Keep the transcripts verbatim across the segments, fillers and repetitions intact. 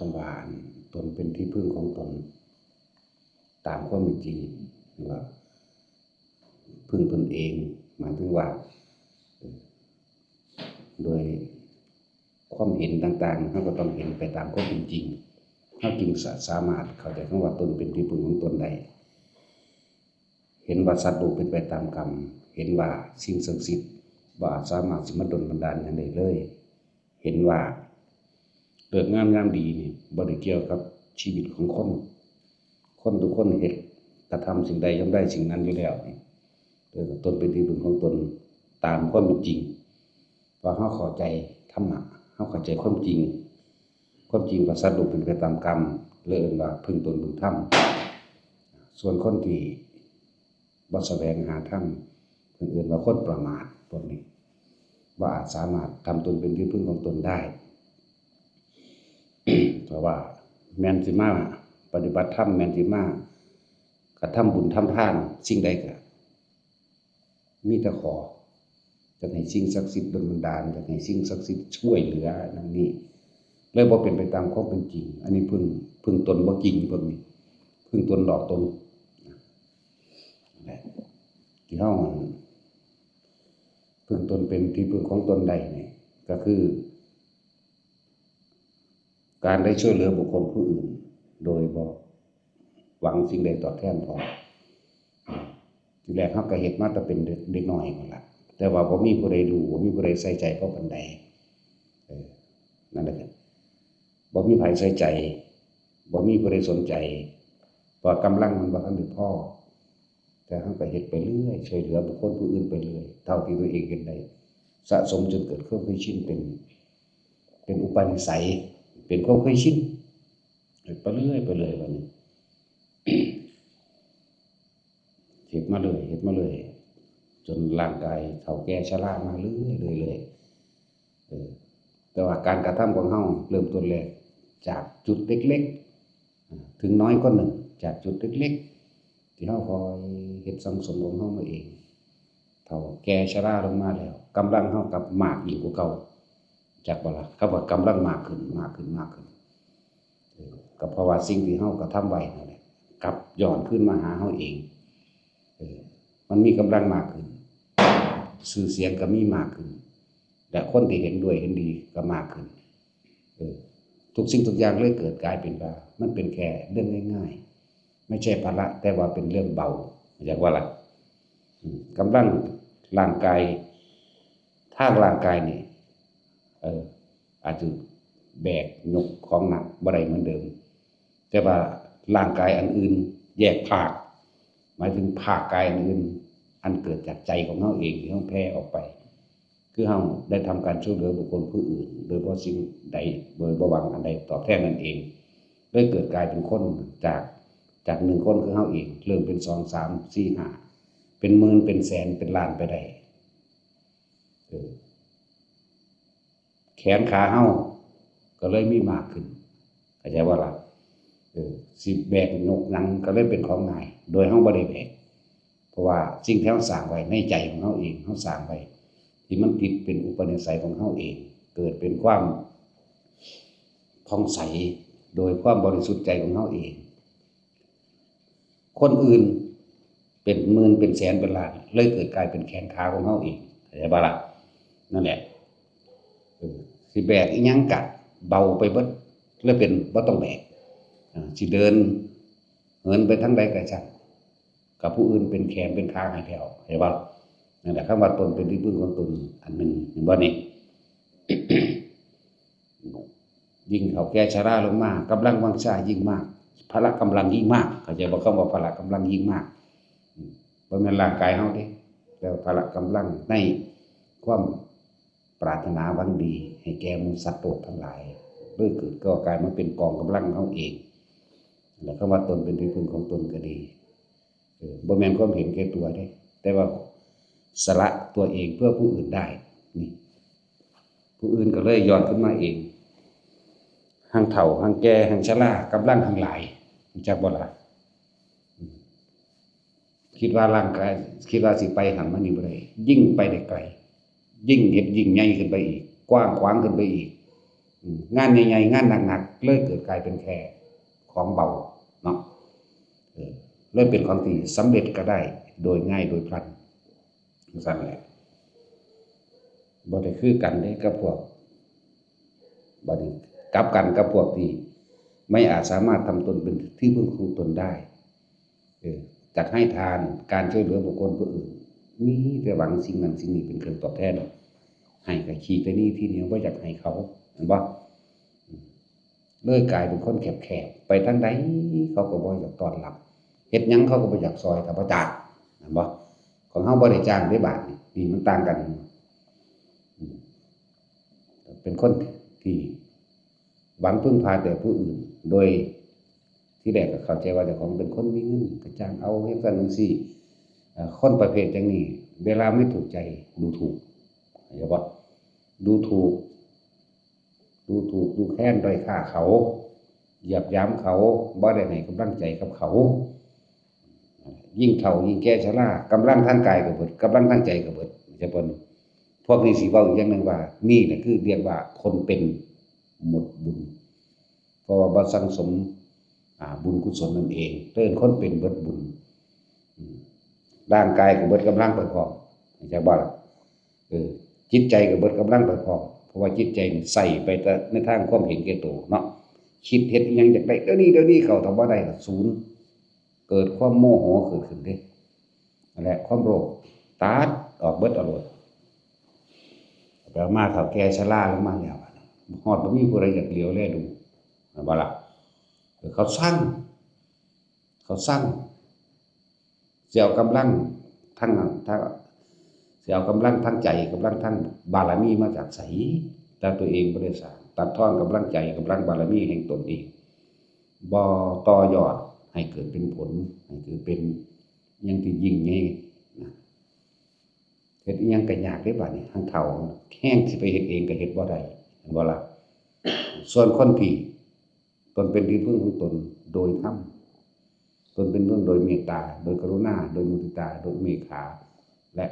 ต้องว่าอันตนเป็นที่พึ่งของตน ตามความเป็นจริง หรือว่าพึ่งตนเอง หมายถึงว่า โดยความเห็นต่างๆ เราก็ต้องเห็นไปตามความเป็นจริง เราจึงสะ- สามารถเข้าใจคำว่าตนเป็นที่พึ่งของตนได้ เห็นว่าสัตว์โลกเป็นไปตามกรรม เห็นว่าสิ่งศักดิ์สิทธิ์บ่อาจสามารถสิมาดลบันดาลหยังได้เลย เห็นว่าฤกษ์งามยามดีนี่บ่ได้เกี่ยวกับชีวิตของคน คนทุกคนเฮ็ดกระทำสิ่งใดย่อมได้สิ่งนั้นอยู่แล้วนี่ เออ ตนเป็นที่พึ่งของตนตามความเป็นจริง ว่าเราเข้าใจธรรมะ เราเข้าใจความจริง ความจริงว่าสัตว์โลกเป็นไปตามกรรม เลยเอิ้นว่าพึ่งตนพึ่งธรรม ส่วนคนที่บ่แสวงหาธรรม เพิ่นเอิ้นว่าคนประมาท พวกนี้บ่อาจสามารถทำตนเป็นที่พึ่งของตนได้ เพราะว่าแม่นสิมาปฏิบัติธรรม แม่นสิมากระทำบุญทำทาน สิ่งใดก็ มีแต่ขอ อยากให้สิ่งศักดิ์สิทธิ์ดลบันดาล อยากให้สิ่งศักดิ์สิทธิ์ช่วยเหลือนั่นนี่ เลยบ่เป็นไปตามความเป็นจริง อันนี้พึ่ง พึ่งตนบ่จริงพวกนี้ พึ่งตนหลอกตน ที่เราพึ่งตนเป็นที่พึ่งของตนได้นี่ ก็คือ การได้ช่วยเหลือบุคคลผู้อื่น โดยบ่หวังสิ่งใดตอบแทนพร้อม ทีแรกเราก็เฮ็ดมาแต่เป็นเด็ก เด็กน้อยนั่นล่ะ แต่ว่าบ่มีผู้ใดรู้ บ่มีผู้ใดใส่ใจพอปานใด เออ นั่นแหละครับ บ่มีไผใส่ใจ บ่มีผู้ใดสนใจ เพราะกำลังมันบ่ทันได้พอ แต่เราก็เฮ็ดไปเรื่อย ช่วยเหลือบุคคลผู้อื่นไปเรื่อย เท่าที่ตัวเองเฮ็ดได้ สะสมจนเกิดความเคยชิน เป็น เป็นอุปนิสัย เป็นความเคยชิน เฮ็ดไปเรื่อย ไปเรื่อย บัดนี้ เฮ็ดมาเรื่อย เฮ็ดมาเรื่อย จนร่างกายเฒ่าแก่ชรามาเรื่อย เรื่อย เรื่อย เออ แต่ว่าการกระทำของเราเริ่มต้นแรกจากจุดเล็กๆ อ่า ถึงน้อยก็หนึ่ง จากจุดเล็กๆ ที่เราคอยเฮ็ดสั่งสมของเรามาเอง เฒ่าแก่ชราลงมาแล้ว กำลังเรากลับมากยิ่งกว่าเก่า จักบ่ล่ะ คำว่ากำลังมากขึ้น มากขึ้น มากขึ้น เออ ก็เพราะว่าสิ่งที่เรากระทำไว้นั่นแหละ กลับย้อนคืนมาหาเราเอง เออ มันมีกำลังมากขึ้น ชื่อเสียงก็มีมากขึ้น และคนที่เห็นด้วยเห็นดีก็มากขึ้น เออ ทุกสิ่งทุกอย่างเลยเกิดกลายเป็นว่า มันเป็นแค่เรื่องง่ายๆ ไม่ใช่ภาระ แต่ว่าเป็นเรื่องเบา อยากว่าล่ะ อืม กำลังร่างกาย ทางร่างกายนี่ เออ อาจจะแบกยกของหนักบ่ได้เหมือนเดิม แต่ว่าร่างกายอันอื่นแยกภาค หมายถึงภาคกายอันอื่น อันเกิดจากใจของเราเองที่เราแผ่ออกไป คือเราได้ทำการช่วยเหลือบุคคลผู้อื่น โดยบ่สิ่งใด โดยบ่หวังอันใดตอบแทนนั่นเอง เลยเกิดกลายเป็นคน จาก จากหนึ่งคนคือเราเอง เริ่มเป็นสอง สาม สี่ ห้า เป็นหมื่น เป็นแสน เป็นล้านไปได้ เออ แขนขาเราก็เลยมีมากขึ้น เข้าใจบ่ล่ะ เออ สิแบกยกหยังก็เลยเป็นของง่าย โดยเราบ่ได้แบก เพราะว่าสิ่งที่เราสร้างไว้ในใจของเราเอง เราสร้างไว้ ที่มันติดเป็นอุปนิสัยของเราเอง เกิดเป็นความผ่องใส โดยความบริสุทธิ์ใจของเราเอง คนอื่นเป็นหมื่นเป็นแสนเป็นล้าน เลยเกิดกลายเป็นแขนขาของเราเอง เข้าใจบ่ล่ะ นั่นแหละ เออ สิแบกอีหยังกะเบาไปเบิด เลยเป็นบ่ต้องแบก อ่า สิเดินเหินไปทางใดก็ช่าง กับผู้อื่นเป็นแขนเป็นขาให้แล้ว เห็นบ่ นั่นแหละ คำว่าตนเป็นที่พึ่งของตนอันหนึ่ง เห็นบ่นี่ ยิ่งเฒ่าแก่ชราลงมา กำลังวังชายิ่งมาก พละกำลังยิ่งมาก เข้าใจบ่ คำว่าพละกำลังยิ่งมาก อืม บ่แม่นร่างกายเฮาเด้ แต่ว่าพละกำลังในความปรารถนาหวังดีให้แก่หมู่สัตว์โลกทั้งหลาย โดยเกิดก่อกลายมาเป็นกองกำลังเฮาเอง แล้วคำว่าตนเป็นที่พึ่งของตนก็ดี เออ บ่แม่นความเห็นแก่ตัวเด้ แต่ว่าสละตัวเองเพื่อผู้อื่นได้ นี่ ผู้อื่นก็เลยย้อนขึ้นมาเอง หั้งเฒ่า หั้งแก่ หั้งชรา กำลังหั้งหลาย รู้จักบ่ล่ะ อืม คิดว่าร่างกาย คิดว่าสิไปหั้นมานี่บ่ได้ ยิ่งไปได้ไกล ยิ่งเฮ็ดยิ่งใหญ่ขึ้นไปอีก กว้างขวางขึ้นไปอีก อืม งานใหญ่ๆ งานหนักๆ เลยเกิดกลายเป็นแค่ของเบาเนาะ เออ เลยเป็นของที่สำเร็จก็ได้โดยง่ายโดยพลัน จั่งซั้นแหละ บ่ได้คือกันเด้กับพวก บัดนี้กลับกันกับพวกที่ไม่อาจสามารถทำตนเป็นที่พึ่งของตนได้ เออ จักให้ทาน การช่วยเหลือบุคคลผู้อื่น มีแต่หวังสิ่งนั้นสิ่งนี้เป็นเครื่องตอบแทน ให้ก็ขี้ตะหนี่ทีเหนียว บ่อยากให้เขา เห็นบ่ อืม เลยกลายเป็นคนแคบๆ ไปทางใดเขาก็บ่อยากต้อนรับ เฮ็ดหยังเขาก็บ่อยากซอย ถ้าบ่จ้าง เห็นบ่ ของเฮาบ่ได้จ้างเด้บาดนี้ นี่มันต่างกัน อืม เป็นคนที่หวังพึ่งพาแต่ผู้อื่น โดยที่แรกก็เข้าใจว่าเจ้าของเป็นคนมีเงิน ก็จ้างเอาจั่งซั้นจั่งซี้ เอ่อ คนประเภทอย่างนี้ เวลาไม่ถูกใจ ดูถูก เข้าใจบ่ ดูถูก ดูถูก ดูแคลน ด้อยค่าเขา เหยียดหยามเขา บ่ได้ให้กำลังใจกับเขา ยิ่งเฒ่ายิ่งแก่ชรา กำลังทางกายก็เบิด กำลังทางใจก็เบิด จะเพิ่น พวกนี้สิเว้าอีกอย่างหนึ่งว่า นี่แหละคือเรียกว่าคนเป็นหมดบุญ เพราะว่าบ่สั่งสม อ่า บุญกุศลนั่นเอง เอิ้นคนเป็นเบิดบุญ อืม ร่างกายก็เบิดกำลังไปพร้อม เข้าใจบ่ล่ะ เออ จิตใจก็เบิดกำลังไปพร้อม เพราะว่าจิตใจนี่ใส่ไปแต่ในทางความเห็นแก่ตัวเนาะ คิดเฮ็ดอิหยังอยากได้เดี๋ยวนี้ เดี๋ยวนี้ เข้าถ้าบ่ได้ก็ศูนย์ เกิดความโมโหเกิดขึ้นเด้ นั่นแหละ ความโลภตัดออกเบิดเอาโลด ไปเอามาเฒ่าแก่ชราลงมาแล้ว ฮอดบ่มีผู้ใดอยากเหลียวแลดู แม่นบ่ล่ะ เออ เขาซัง เขาซัง สิเอากำลังทางนั้น ถ้าสิเอากำลังทางใจ กำลังทางบารมีมาจากไส แต่ตัวเองบ่ได้สร้าง ตัดทอนกำลังใจ กำลังบารมีแห่งตนเอง บ่ต่อยอดให้เกิดเป็นผล ให้เกิดเป็นหยังที่ยิ่งใหญ่นะ เฮ็ดอิหยังก็ยากเด้บาดนี้ ทั้งเฒ่า แฮงสิไปเฮ็ดเองก็เฮ็ดบ่ได้ เห็นบ่ล่ะ ส่วนคนที่ตนเป็นที่พึ่งของตนโดยธรรม ตนเป็นเพื่อนโดยเมตตา โดยกรุณา โดยมุทิตา โดยอุเบกขา และ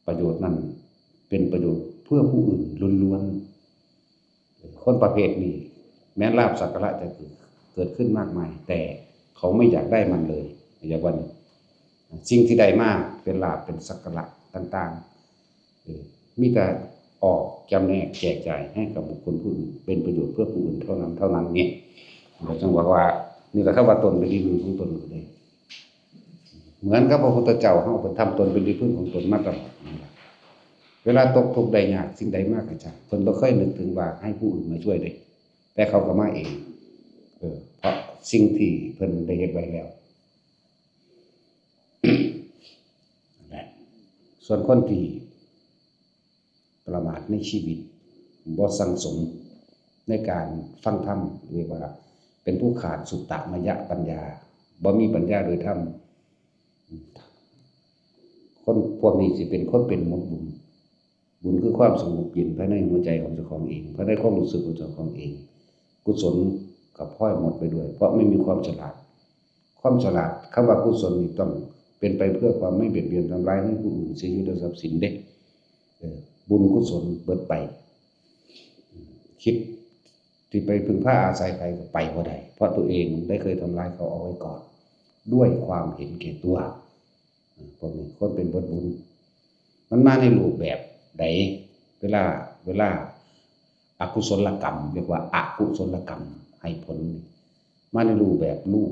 ประโยชน์นั้นเป็นประโยชน์เพื่อผู้อื่นล้วนๆ คนประเภทนี้ แม้ลาภสักการะจะเกิด เกิดขึ้นมากมาย แต่เขาไม่อยากได้มันเลย อย่าว่า สิ่งที่ได้มาเป็นลาภเป็นสักการะต่างๆ เออ มีแต่ออกจำแนกแจกจ่ายให้กับบุคคลผู้อื่น เป็นประโยชน์เพื่อผู้อื่นเท่านั้นเท่านั้นเนี่ย เราจึงบอกว่า นี่แหละครับว่าตนเป็นที่พึ่งของตนอยู่เลย เหมือนกับพระพุทธเจ้าเฮาเพิ่นทำตนเป็นที่พึ่งของตนมาตลอดนั่นล่ะ เวลาตกทุกข์ได้ยากสิ่งใดมากก็ช่าง เพิ่นบ่เคยนึกถึงว่าให้ผู้อื่นมาช่วยเด้ แต่เขาก็มาเอง เออ เพราะสิ่งที่เพิ่นได้เฮ็ดไว้แล้ว นั่นแหละ ส่วนคนที่ประมาทในชีวิต บ่สั่งสมในการฟังธรรม เรียกว่าเป็นผู้ขาดสุตตมยปัญญา บ่มีปัญญาโดยธรรม คนพวกนี้สิเป็นคนเป็นหมดบุญ บุญคือความสงบเย็นภายในหัวใจของเจ้าของเอง ภายในความรู้สึกของเจ้าของเอง กุศลก็พลอยหมดไปด้วย เพราะไม่มีความฉลาด ความฉลาด คำว่ากุศลนี่ต้องเป็นไปเพื่อความไม่เบียดเบียนทำร้ายให้ผู้อื่นเสียชีวิตและทรัพย์สินเด้ เออ บุญกุศลเบิดไป คิดที่ไปพึ่งพาอาศัยใครก็ไปบ่ได้ เพราะตัวเองได้เคยทำร้ายเขาเอาไว้ก่อน ด้วยความเห็นแก่ตัว เออ พวกนี้คนเป็นเบิดบุญ มันมาในรูปแบบใด เวลา เวลาอกุศลกรรม เรียกว่าอกุศลกรรมให้ผล มาในรูปแบบลูก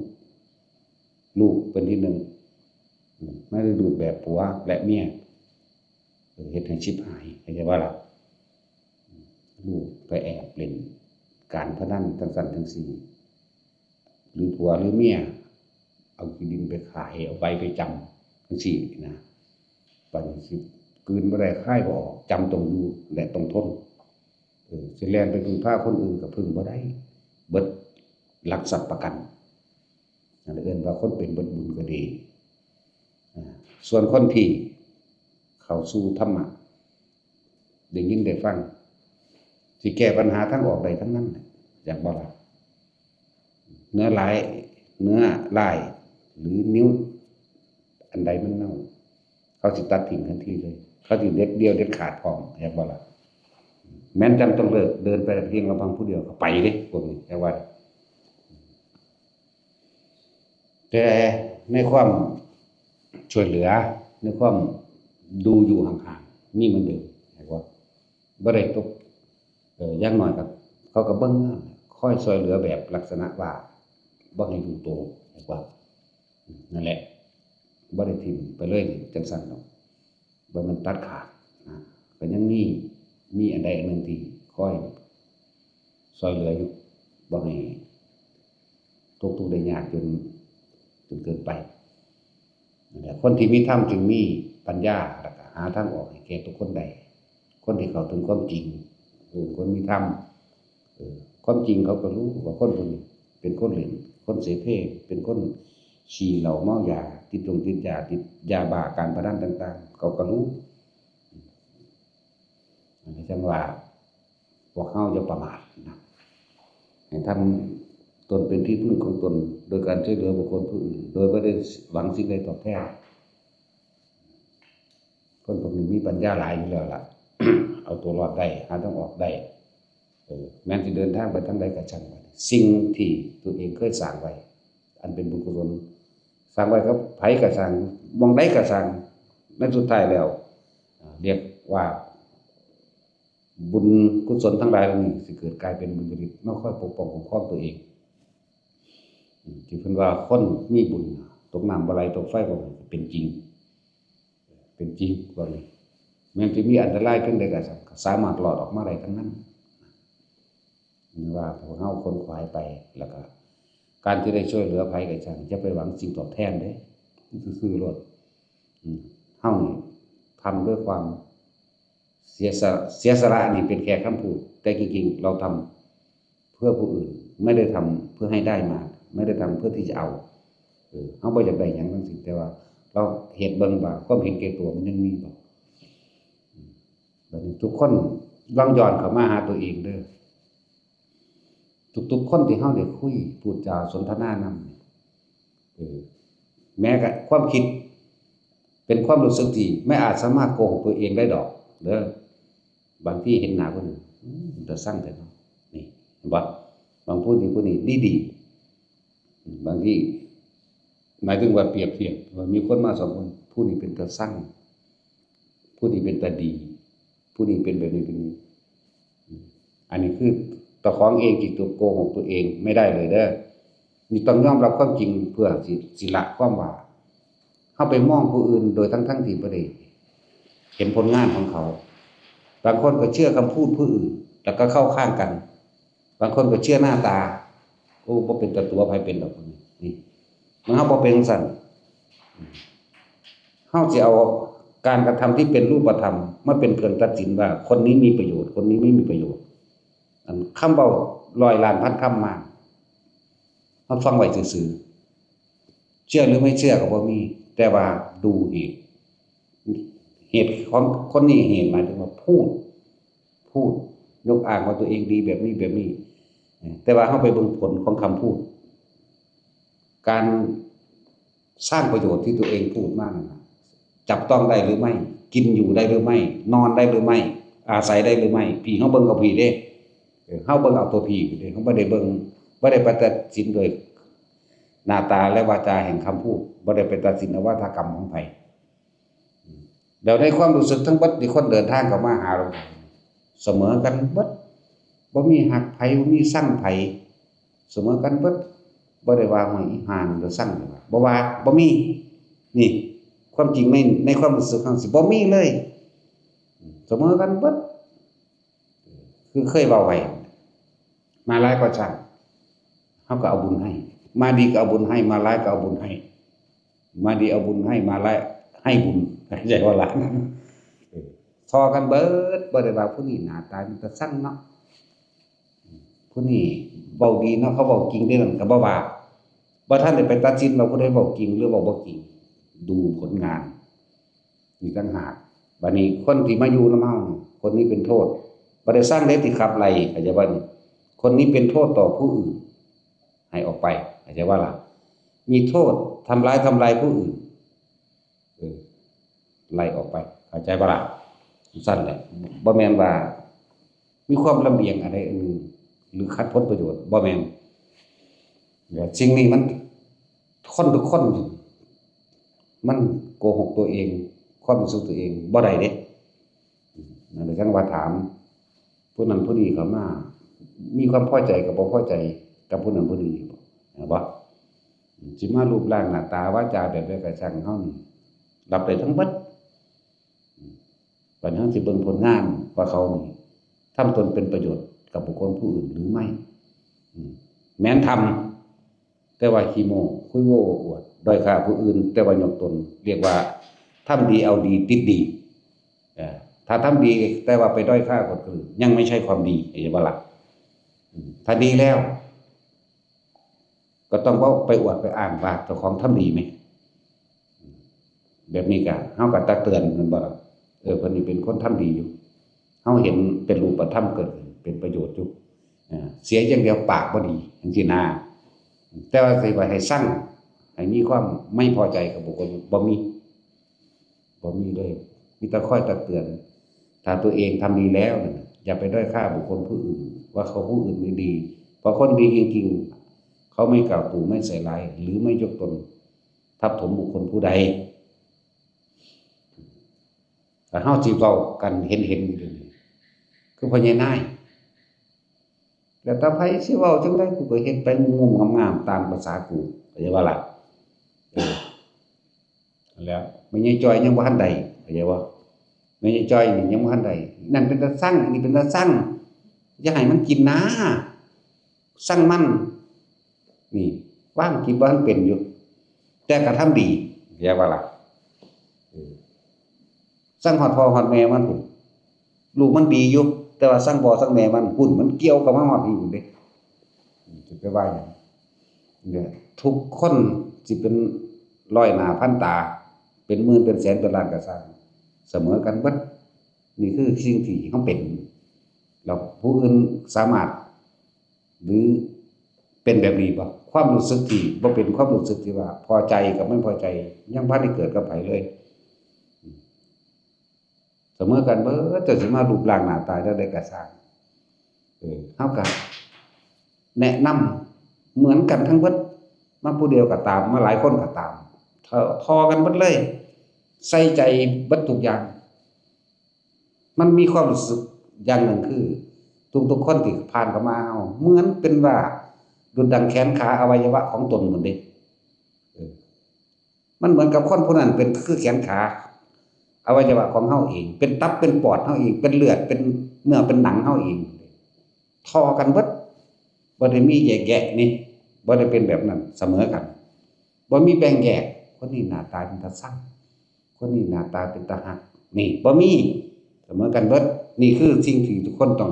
ลูกเป็นที่หนึ่ง อืม มาในรูปแบบผัวและเมีย เออ เฮ็ดให้ชิบหาย เข้าใจบ่ล่ะ ลูกไปแอบเล่นการพนันจั่งซั้นจั่งซี้ หรือผัวหรือเมีย เอาที่ดินไปขาย เอาใบไปจำจั่งซี้นะ บัดนี้สิกลืนบ่ได้คายบ่ออก จำต้องอยู่และต้องทน เออ สิแล่นไปพึ่งพาคนอื่นก็พึ่งบ่ได้ เบิดหลักทรัพย์ประกัน นั่นเอิ้นว่าคนเป็นเบิดบุญก็ดี อ่า ส่วนคนที่เข้าสู่ธรรมะ ได้ยินได้ฟัง สิแก้ปัญหาทางออกได้ทั้งนั้นแหละ อยากบ่ล่ะ เนื้อร้าย เนื้อร้าย หรือนิ้วอันใดมันเน่า เขาสิตัดทิ้งทันทีเลย เขาสิเด็ดเดี่ยวเด็ดขาดพร้อม อยากบ่ล่ะ แม้นจำต้องเลิกเดินไปเพียงลำพังผู้เดียวก็ไปเด้พวกนี้ แต่ว่า แต่ในความช่วยเหลือ ในความดูอยู่ห่างๆ มีเหมือนเดิม แต่ว่าบ่ได้ตก เอ่อ อย่างน้อยก็ เขาก็เบิ่งงาน คอยช่วยเหลือแบบลักษณะว่าบ่ให้ดูโต แต่ว่า นั่นแหละ บ่ได้ถิ่มไปเลยจังซั่นดอก บ่แม่นตัดขาดนะ ก็ยังมี มีอันใดอันหนึ่งที่คอยช่วยเหลืออยู่ บ่ให้ตกทุกข์ได้ยากจน จนเกินไป นั่นแหละ คนที่มีธรรมจึงมีปัญญา แล้วก็หาทางออกให้แก่ทุกคนได้ คนที่เข้าถึงความจริง เออ คนมีธรรม เออ ความจริงเขาก็รู้ว่าคนผู้นี้เป็นคนเล่น คนเสเพ เป็นคนขี้เหล้าเมายา ติดจงติดยา ติดยาบ้า การพนันต่างๆ เขาก็รู้ อันนี้จังว่า พวกเฮาอย่าประมาทนะ ให้ทำตนเป็นที่พึ่งของตน โดยการช่วยเหลือบุคคลผู้อื่น โดยบ่ได้หวังสิ่งใดตอบแทน คนพวกนี้มีปัญญาหลายอยู่แล้วล่ะ เอาตัวรอดได้ หาทางออกได้ เออ แม้นสิเดินทางไปทางใดก็ช่างมัน สิ่งที่ตัวเองเคยสร้างไว้ อันเป็นบุญกุศล สร้างไว้กับไผก็ช่าง หม่องใดก็ช่าง ในสุดท้ายแล้ว อ่า เรียกว่า บุญกุศลทั้งหลายเหล่านี้สิเกิดกลายเป็นบุญญาฤทธิ์มาคอยปกป้องคุ้มครองตัวเอง อืม ที่เพิ่นว่าคนมีบุญ ตกน้ำบ่ไหล ตกไฟบ่ไหม้ เป็นจริง เป็นจริง ว่าเลย แม้นสิมีอันตรายเพียงใดก็สามารถรอดออกมาได้ทั้งนั้น นี่ว่าพวกเฮาขนขวายไป แล้วก็การที่ได้ช่วยเหลือไผก็ช่าง อย่าไปหวังสิ่งตอบแทนเด้ ซื่อๆ โลด อืม เฮานี่ทำด้วยความเสียสละ เสียสละนี่เป็นแค่คำพูด แต่จริงๆ เราทำเพื่อผู้อื่น ไม่ได้ทำเพื่อให้ได้มา ไม่ได้ทำเพื่อที่จะเอา เออ เฮาบ่อยากได้หยังทั้งสิ้น แต่ว่าเราเฮ็ดเบิ่งว่าความเห็นแก่ตัวมันยังมีบ่ อืม บัดนี้ทุกคนลองย้อนเข้ามาหาตัวเองเด้อ ทุกๆ คนที่เฮาได้คุย พูดจาสนทนานำเนี่ย เออ แม้กระทั่งความคิด เป็นความรู้สึกที่ไม่อาจสามารถโกหกตัวเองได้ดอกเด้อ บางทีเห็นหน้าคนอื่น อืม เป็นตาซังแท้เนาะ นี่ เห็นบ่ บางผู้นี่ผู้นี้ดีๆ อืม บางที หมายถึงว่าเปรียบเทียบว่ามีคนมาสองคน ผู้นี้เป็นตาซัง ผู้นี้เป็นตาดี ผู้นี้เป็นแบบนี้เป็นนี้ อืม อันนี้คือเจ้าของเองที่ตัวโกหกตัวเองไม่ได้เลยเด้อ นี่ต้องยอมรับความจริงเพื่อสิ สิละความว่า เฮาไปมองผู้อื่นโดยทั้งๆ ที่บ่ได้เห็นผลงานของเขา บางคนก็เชื่อคำพูดผู้อื่น แล้วก็เข้าข้างกัน บางคนก็เชื่อหน้าตา โอ้ บ่เป็นตาตั๋วไผเป็นดอก นี่ มันเฮาบ่เป็นจั่งซั้น เฮาสิเอาการกระทำที่เป็นรูปธรรมมาเป็นเครื่องตัดสินว่าคนนี้มีประโยชน์ คนนี้ไม่มีประโยชน์ อันคำเว้าร้อยล้านพันคำมา เฮาฟังไว้ซื่อๆ เชื่อหรือไม่เชื่อก็บ่มี แต่ว่าดูเหตุ เหตุของคนนี้ เหตุหมายถึงว่าพูด พูด ยกอ้างว่าตัวเองดีแบบนี้แบบนี้ แต่ว่าเฮาไปเบิ่งผลของคำพูด การสร้างประโยชน์ที่ตัวเองพูดมานั่นน่ะ จับต้องได้หรือไม่ กินอยู่ได้หรือไม่ นอนได้หรือไม่ อาศัยได้หรือไม่ พี้เฮาเบิ่งเอาพี้เด้ เออ เฮาเบิ่งเอาตัวพี้เด้ เฮาบ่ได้เบิ่ง บ่ได้ไปตัดสินโดยหน้าตาและวาจาแห่งคำพูด บ่ได้ไปตัดสินเอาวาทกรรมของไผ แล้วในความรู้สึกทั้งเบิดที่คนเดินทางเข้ามาหาหลวงพ่อ เสมอกันเบิด บ่มีฮักไผ บ่มีซังไผ เสมอกันเบิด บ่ได้ว่าห้อยอีห่านี่ก็ซัง บ่ว่า บ่มี นี่ ความจริงใน ในความรู้สึกเฮาสิบ่มีเลย เสมอกันเบิด คือเคยเว้าไว้ มาหลายก็ช่าง เฮาก็เอาบุญให้ มาดีก็เอาบุญให้ มาหลายก็เอาบุญให้ มาดีเอาบุญให้ มาหลายให้บุญ เข้าใจบ่ล่ะ เออ ท่อกันเบิด บ่ได้ว่าผู้นี้หน้าตาเป็นตาซังเนาะ ผู้นี้เว้าดีเนาะ เขาเว้าจริงเด้ นั่นก็บ่ว่า บ่ทันได้ไปตัดสินว่าผู้ใดเว้าจริงหรือเว้าบ่จริง ดูผลงาน นี่ต่างหาก บัดนี้คนที่มาอยู่นำเฮานี่ คนนี้เป็นโทษ บ่ได้ซังเด้ที่ขับไล่ เข้าใจบ่นี่ คนนี้เป็นโทษต่อผู้อื่น ให้ออกไป เข้าใจบ่ล่ะ มีโทษทำร้าย ทำลายผู้อื่น เออ ไล่ออกไป เข้าใจบ่ล่ะ ซั่นแหละ บ่แม่นว่า มีความลำเอียงอะไรอันหนึ่ง หรือขัดผลประโยชน์ บ่แม่น และสิ่งนี้มัน คนทุกคน มันโกหกตัวเอง ความรู้สึกตัวเองบ่ได้เด้ นั่นแหละจังว่าถาม ผู้นั้นผู้นี้เขามา มีความพอใจกับบ่พอใจกับผู้นั้นผู้นี้อยู่บ่ เห็นบ่ สิมารูปร่างหน้าตาวาจาแบบใดก็ช่าง เฮานี่รับได้ทั้งเบิด บัดนี้เฮาสิเบิ่งผลงานว่าเขานี่ทำตนเป็นประโยชน์กับบุคคลผู้อื่นหรือไม่ อืม แม้นทำ แต่ว่าขี้โม้ คุยโม้อวด ด้อยค่าผู้อื่น แต่ว่ายกตน เรียกว่าทำดีเอาดีติดดี เอ่อ ถ้าทำดีแต่ว่าไปด้อยค่าคนอื่น ยังไม่ใช่ความดี เห็นบ่ล่ะ อืม ถ้าดีแล้ว ก็ต้องเว้าไปอวดไปอ้างว่าเจ้าของทำดีแหม แบบนี้ก็ เฮาก็ตักเตือนแม่นบ่ล่ะ เออ เพิ่นนี่เป็นคนทำดีอยู่ เฮาเห็นเป็นรูปธรรมเกิดขึ้น เป็นประโยชน์อยู่ อ่า เสียอย่างเดียวปากบ่ดี จังซี้นะ แต่ว่าสิว่าให้ซัง ให้มีความไม่พอใจกับบุคคล บ่มี บ่มีเลย มีแต่คอยตักเตือน ถ้าตัวเองทำดีแล้วน่ะ อย่าไปด้อยค่าบุคคลผู้อื่น ว่าเขาผู้อื่นไม่ดี เพราะคนดีจริงๆ เขาไม่กล่าวตู่ ไม่ใส่ร้าย หรือไม่ยกตนทับถมบุคคลผู้ใด แต่เฮาสิเว้ากันเห็นๆ อยู่เดี๋ยวนี้ คือพ่อใหญ่นาย แล้วแต่ไผสิเว้าจั่งใด กูก็เฮ็ดไปงุ่มๆ งามๆ ตามภาษากู เข้าใจบ่ล่ะ เออ นั่นแหละ แม่ใหญ่จ้อยยังบ่ทันได้ เข้าใจบ่ แม่ใหญ่จ้อยนี่ยังบ่ทันได้ นั่นเป็นตาซัง อันนี้เป็นตาซัง อย่าให้มันกินนะ ซังมัน นี่ ว่างกินบ่ทันเป็นอยู่ แต่กระทำดี เข้าใจบ่ล่ะ เออ ซังฮอดพ่อฮอดแม่มันพุ้น ลูกมันดีอยู่ แต่ว่าซังพ่อซังแม่มันพุ้น มันเกี่ยวเข้ามาฮอดพี้พุ้นเด้ จะไปว่าหยัง เนี่ย ทุกคนสิเป็นร้อยหน้าพันตา เป็นหมื่นเป็นแสนเป็นล้านก็ซ่าง เสมอกันเบิด นี่คือสิ่งที่เฮาเป็น แล้วผู้อื่นสามารถ หรือเป็นแบบนี้บ่ ความรู้สึกที่บ่เป็นความรู้สึกที่ว่าพอใจกับไม่พอใจ ยังบ่ทันได้เกิดกับไผเลย เสมอกันเบิด เจ้าสิมารูปร่างหน้าตาแนวใดก็ซ่าง เออ เฮาก็แนะนำเหมือนกันทั้งเบิด มาผู้เดียวก็ตาม มาหลายคนก็ตาม ทอ ทอกันเบิดเลย ใส่ใจเบิดทุกอย่าง มันมีความรู้สึกอย่างหนึ่งคือ ทุกๆคนที่ผ่านเข้ามาเฮา เหมือนเป็นว่าดุจดังแขนขาอวัยวะของตนหมดเด้ เออ มันเหมือนกับคนผู้นั้นเป็นคือแขนขา อวัยวะของเฮาเอง เป็นตับเป็นปอดเฮาเอง เป็นเลือด เป็นเนื้อเป็นหนังเฮาเอง ทอกันเบิด บ่ได้มีแยกแยะนี่ บ่ได้เป็นแบบนั้น เสมอกัน บ่มีแบ่งแยก คนนี้หน้าตาเป็นตาซัง คนนี้หน้าตาเป็นตาฮัก นี่ บ่มี เสมอกันเบิด นี่คือสิ่งที่ทุกคนต้อง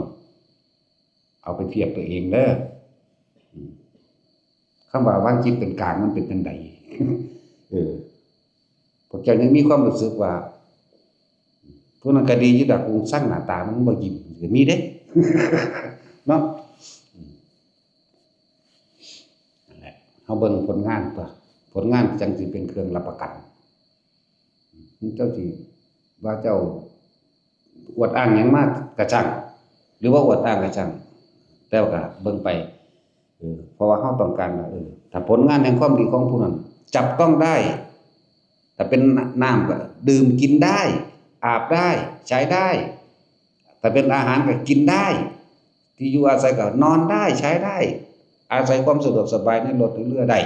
เอาไปเทียบตัวเองเด้อ อืม คำว่าวางจิตเป็นกลางมันเป็นจั่งใด เออ พวกเจ้ายังมีความรู้สึกว่า ผู้นั้นก็ดีอยู่ดอก กูซังหน้าตามันบ่ยิ้ม ก็มีเด้ เนาะ อืม นั่นแหละ เฮาเบิ่งผลงานตั๊ว ผลงานจั่งสิเป็นเครื่องรับประกัน เจ้าสิว่าเจ้าอวดอ้างหยังมากะช่าง หรือว่าอวดอ้างกะช่าง แต่ว่าก็เบิ่งไป เออ เพราะว่าเฮาต้องการว่า เออ ถ้าผลงานแห่งความดีของผู้นั้นจับต้องได้ ถ้าเป็นน้ำก็ดื่มกินได้ อาบได้ ใช้ได้ ถ้าเป็นอาหารก็กินได้ ที่อยู่อาศัยก็นอนได้ ใช้ได้ อาศัยความสะดวกสบายในรถหรือเรือได้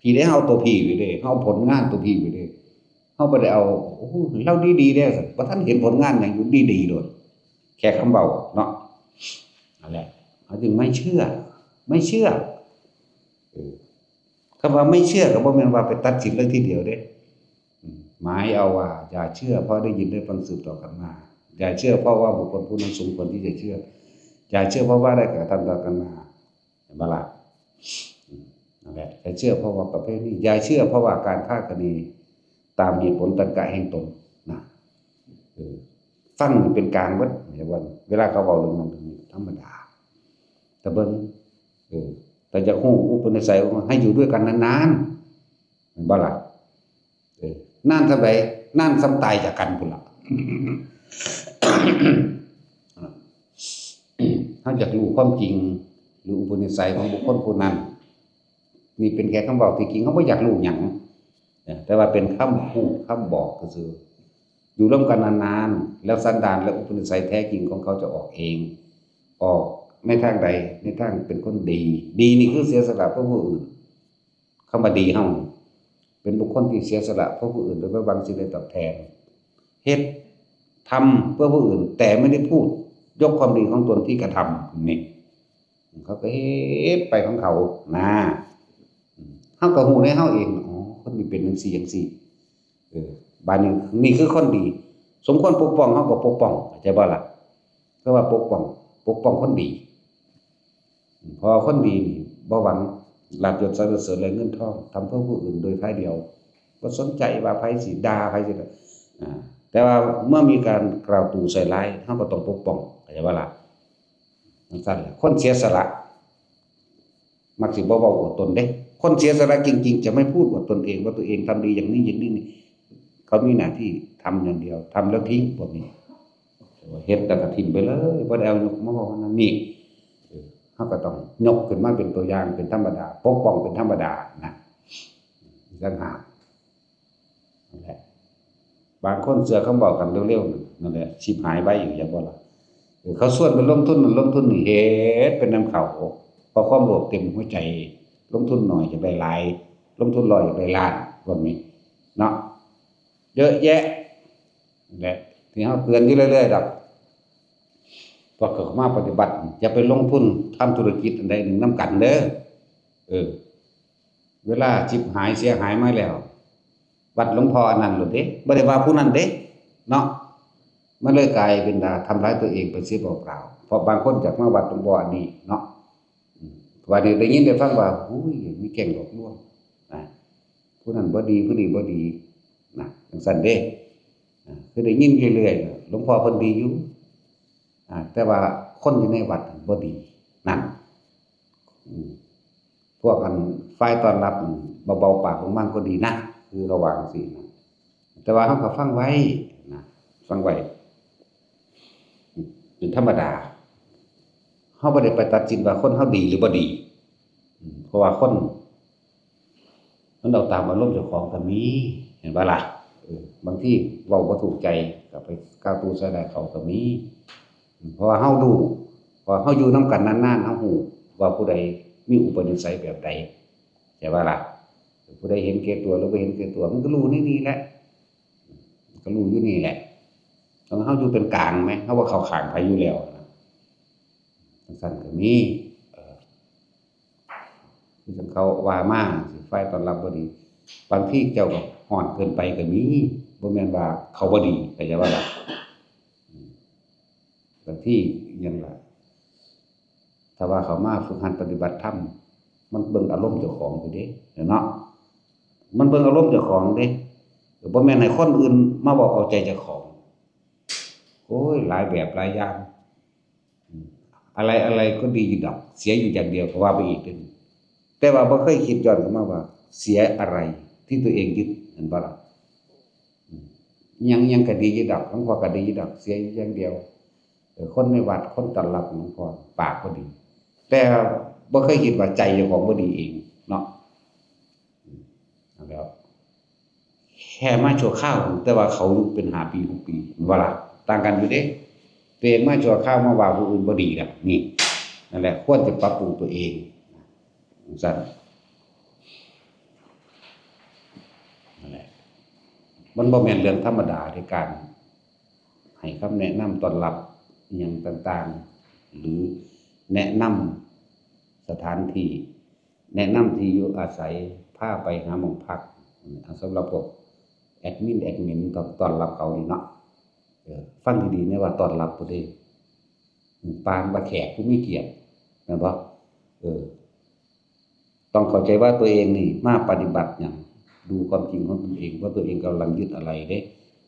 พี้เด้ เฮาตัวพี้ไว้เด้ เฮาผลงานตัวพี้ไว้เด้ เฮาบ่ได้เอา โอ้โห ลาวดีๆเด้ บ่ทันเห็นผลงานหยังอยู่ ดีๆโลด แค่คำเว้าเนาะ นั่นแหละ เขาจึงไม่เชื่อ ไม่เชื่อ เออ คำว่าไม่เชื่อก็บ่แม่นว่าไปตัดสินเลยทีเดียวเด้ อืม หมายเอาว่า อย่าเชื่อเพราะได้ยินได้ฟังสืบต่อกันมา อย่าเชื่อเพราะว่าบุคคลผู้นั้นสมควรที่จะเชื่อ อย่าเชื่อเพราะว่าได้กระทำต่อกันมา เห็นบ่ล่ะ อืม นั่นแหละ อย่าเชื่อเพราะว่าประเพณี อย่าเชื่อเพราะว่าการคาดคะเนตามเหตุผลตรรกะแห่งตนนะ เออ ฟังเป็นกลางเบิด เห็นบ่ เวลาเขาเว้าเรื่องนั้นเรื่องนี้ธรรมดา แต่เบิ่ง เออ แต่อยากฮู้อุปนิสัยของมัน ให้อยู่ด้วยกันนานๆ แม่นบ่ล่ะ เออ นานส่ำใด นานส่ำตายจากกันพุ้นล่ะ อ่า เราอยากรู้ความจริง หรืออุปนิสัยของบุคคลผู้นั้น นี่เป็นแค่คำเว้า ที่จริงเราบ่อยากรู้หยัง เออ แต่ว่าเป็นคำพูดคำบอกซื่อๆ อยู่ร่วมกันนานๆ แล้วสันดานและอุปนิสัยแท้จริงของเขาจะออกเอง ออกในทางใด ในทางเป็นคนดี ดีนี่คือเสียสละเพื่อผู้อื่น คำว่าดีเฮา เป็นบุคคลที่เสียสละเพื่อผู้อื่นโดยไม่หวังสิ่งใดตอบแทน เฮ็ด ทำเพื่อผู้อื่น แต่ไม่ได้พูดยกความดีของตนที่กระทำนี่ เขาก็เฮ็ดไปของเขานะ อืม เฮาก็ฮู้ในเฮาเอง อ๋อ คนนี้เป็นจังซี่จังซี่ เออ บาดนี้ นี่คือคนดี สมควรปกป้อง เฮาก็ปกป้อง เข้าใจบ่ล่ะ? ก็ว่าปกป้อง ปกป้องคนดี เพราะคนดีนี่บ่หวังลาภยศสรรเสริญและเงินทอง ทำเพื่อผู้อื่นโดยท้ายเดียว บ่สนใจว่าไผสิด่า ไผสิ อ่า แต่ว่าเมื่อมีการกล่าวตู่ใส่ร้าย เฮาก็ต้องปกป้อง เข้าใจบ่ล่ะ? จังซั่นแหละ คนเสียสละ มักสิบ่เว้าอวดตนเด้ คนเสียสละจริงๆ จะไม่พูดอวดตนเองว่าตัวเองทำดีอย่างนี้อย่างนี้นี่ เขามีหน้าที่ทำอย่างเดียว ทำแล้วทิ้ง พวกนี้ เฮ็ดแล้วก็ทิ้งไปเลย บ่ได้เอายกมาเว้านั่นนี่ เออ เฮาก็ต้องยกขึ้นมาเป็นตัวอย่างเป็นธรรมดา ปกป้องเป็นธรรมดานะ อีกต่างหาก นั่นแหละ บางคนเชื่อคำเว้ากันเร็วๆ นั่นแหละ ฉิบหายไวอยู่ จักบ่ล่ะ? เออ เขาชวนไปลงทุนนั่นลงทุนนี่ เฮ็ดไปนำเขา เพราะความโลภเต็มหัวใจ ลงทุนน้อยอยากได้หลาย ลงทุนร้อยอยากได้ล้าน พวกนี้เนาะ เยอะแยะ นั่นแหละ ที่เฮาเตือนอยู่เรื่อยๆ ดอก พวกเขามาปฏิบัติ อย่าไปลงทุนทำธุรกิจอันใดหนึ่งนำกันเด้อ เออ เวลาฉิบหายเสียหายมาแล้ว วัดหลวงพ่ออันนั้นโลดเด้ บ่ได้ว่าผู้นั้นเด้ เนาะ มันเลยกลายเป็นว่าทำร้ายตัวเองไปเสียเปล่าๆ เพราะบางคนอยากมาวัดหลวงพ่ออันนี้เนาะ อืม วันนี้ได้ยินได้ฟังว่า อุ้ย มีแก๊งหลอกลวง นะ ผู้นั้นบ่ดี ผู้นี้บ่ดี นะ จังซั่นเด้ อ่า คือได้ยินเรื่อยๆ หลวงพ่อเพิ่นดีอยู่ อ่า แต่ว่าคนอยู่ในวัดบ่ดี นั่น อืม พวกอันฝ่ายต้อนรับ อืม เบาๆ ปากบางๆ ก็ดีนะ คือระวังสินะ แต่ว่าเฮาก็ฟังไว้นะ ฟังไว้ อืม เป็นธรรมดา เฮาบ่ได้ไปตัดสินว่าคนเฮาดีหรือบ่ดี อืม เพราะว่าคน มันเอาตามอารมณ์เจ้าของก็มี เห็นบ่ล่ะ? เออ บางทีเว้าบ่ถูกใจก็ไปกล่าวตู่ใส่ร้ายเขาก็มี อืม เพราะว่าเฮารู้ เพราะว่าเฮาอยู่นำกันนานๆ เฮารู้ว่าผู้ใดมีอุปนิสัยแบบใด ใช่บ่ล่ะ? ผู้ใดเห็นแก่ตัวหรือบ่เห็นแก่ตัว มันก็รู้ในนี่แหละ มันก็รู้อยู่นี่แหละ ต้องเฮาอยู่เป็นกลางแหม เฮาบ่เข้าข้างไผอยู่แล้วนะ จังซั่นก็มี เออ คือจั่งเขาว่ามาจั่งซี้ ฝ่ายต้อนรับบ่ดี บางทีเจ้าก็ฮ้อนเกินไปก็มี บ่แม่นว่าเขาบ่ดี เข้าใจบ่ล่ะ? อืม บางทีอิหยังล่ะ ถ้าว่าเขามาฝึกหัดปฏิบัติธรรม มันเบิ่งอารมณ์เจ้าของอยู่เด้ เนาะ มันเบิ่งอารมณ์เจ้าของเด้ บ่แม่นให้คนอื่นมาเว้าเอาใจเจ้าของ โอ้ย หลายแบบหลายอย่าง อืม อะไรอะไรก็ดีอยู่ดอก เสียอยู่อย่างเดียวก็ว่าไปอีกเด้ แต่ว่าบ่เคยคิดย้อนกลับมาว่า เสียอะไรที่ตัวเองยึด เห็นบ่ล่ะ? อืม หยังหยังก็ดีอยู่ดอก หลวงพ่อก็ดีอยู่ดอก เสียอยู่อย่างเดียว เออ คนในวัด คนต้อนรับหลวงพ่อ ปากบ่ดี แต่บ่เคยคิดว่าใจเจ้าของบ่ดีเองเนาะ อืม นั่นแหล้ว แค่มาชั่วคราว แต่ว่าเขาเป็นห้าปี หกปี แม่นบ่ล่ะ? ต่างกันอยู่เด้ ตัวเองมาชั่วคราว มาว่าผู้อื่นบ่ดีล่ะ นี่ นั่นแหละ ควรจะปรับปรุงตัวเอง จั่งซั่น นั่นแหละ มันบ่แม่นเรื่องธรรมดาเด้ การให้คำแนะนำต้อนรับอิหยังต่างๆ หรือแนะนำสถานที่ แนะนำที่อยู่อาศัย พาไปหาหม่องพัก อ่า สำหรับพวกแอดมิน แอดมินต้องต้อนรับเขานี่เนาะ เออ ฟังดีๆ แหน่ว่าต้อนรับผู้ใด อืม ปานว่าแขกผู้มีเกียรติ แม่นบ่? เออ ต้องเข้าใจว่าตัวเองนี่มาปฏิบัติหยัง ดูความจริงของตนเอง ว่าตัวเองกำลังยึดอะไรเด้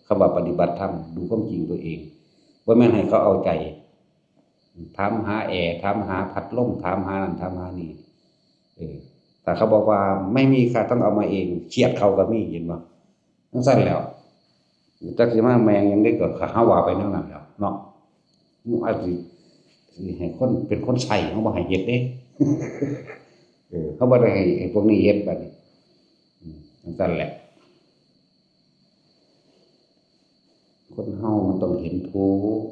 คำว่าปฏิบัติธรรม ดูความจริงตัวเอง บ่แม่นให้เขาเอาใจ ถามหาแอร์ ถามหาพัดลม ถามหานั่น ถามหานี่ เออ ถ้าเขาบอกว่าไม่มีค่ะ ต้องเอามาเอง เขียดเขาก็มี เห็นบ่? จั่งซั่นแหล้ว จักสิมาแม่งหยังเด้ ก็หาว่าไปแนวนั้นแหล้วเนาะ มันอาจสิ ให้คนเป็นคนใช้ เฮาบ่ให้เฮ็ดเด้ เออ เฮาบ่ได้ให้ ให้พวกนี้เฮ็ดบัดนี้ อืม จั่งซั้นแหละ คนเฮามันต้องเห็นทุกข์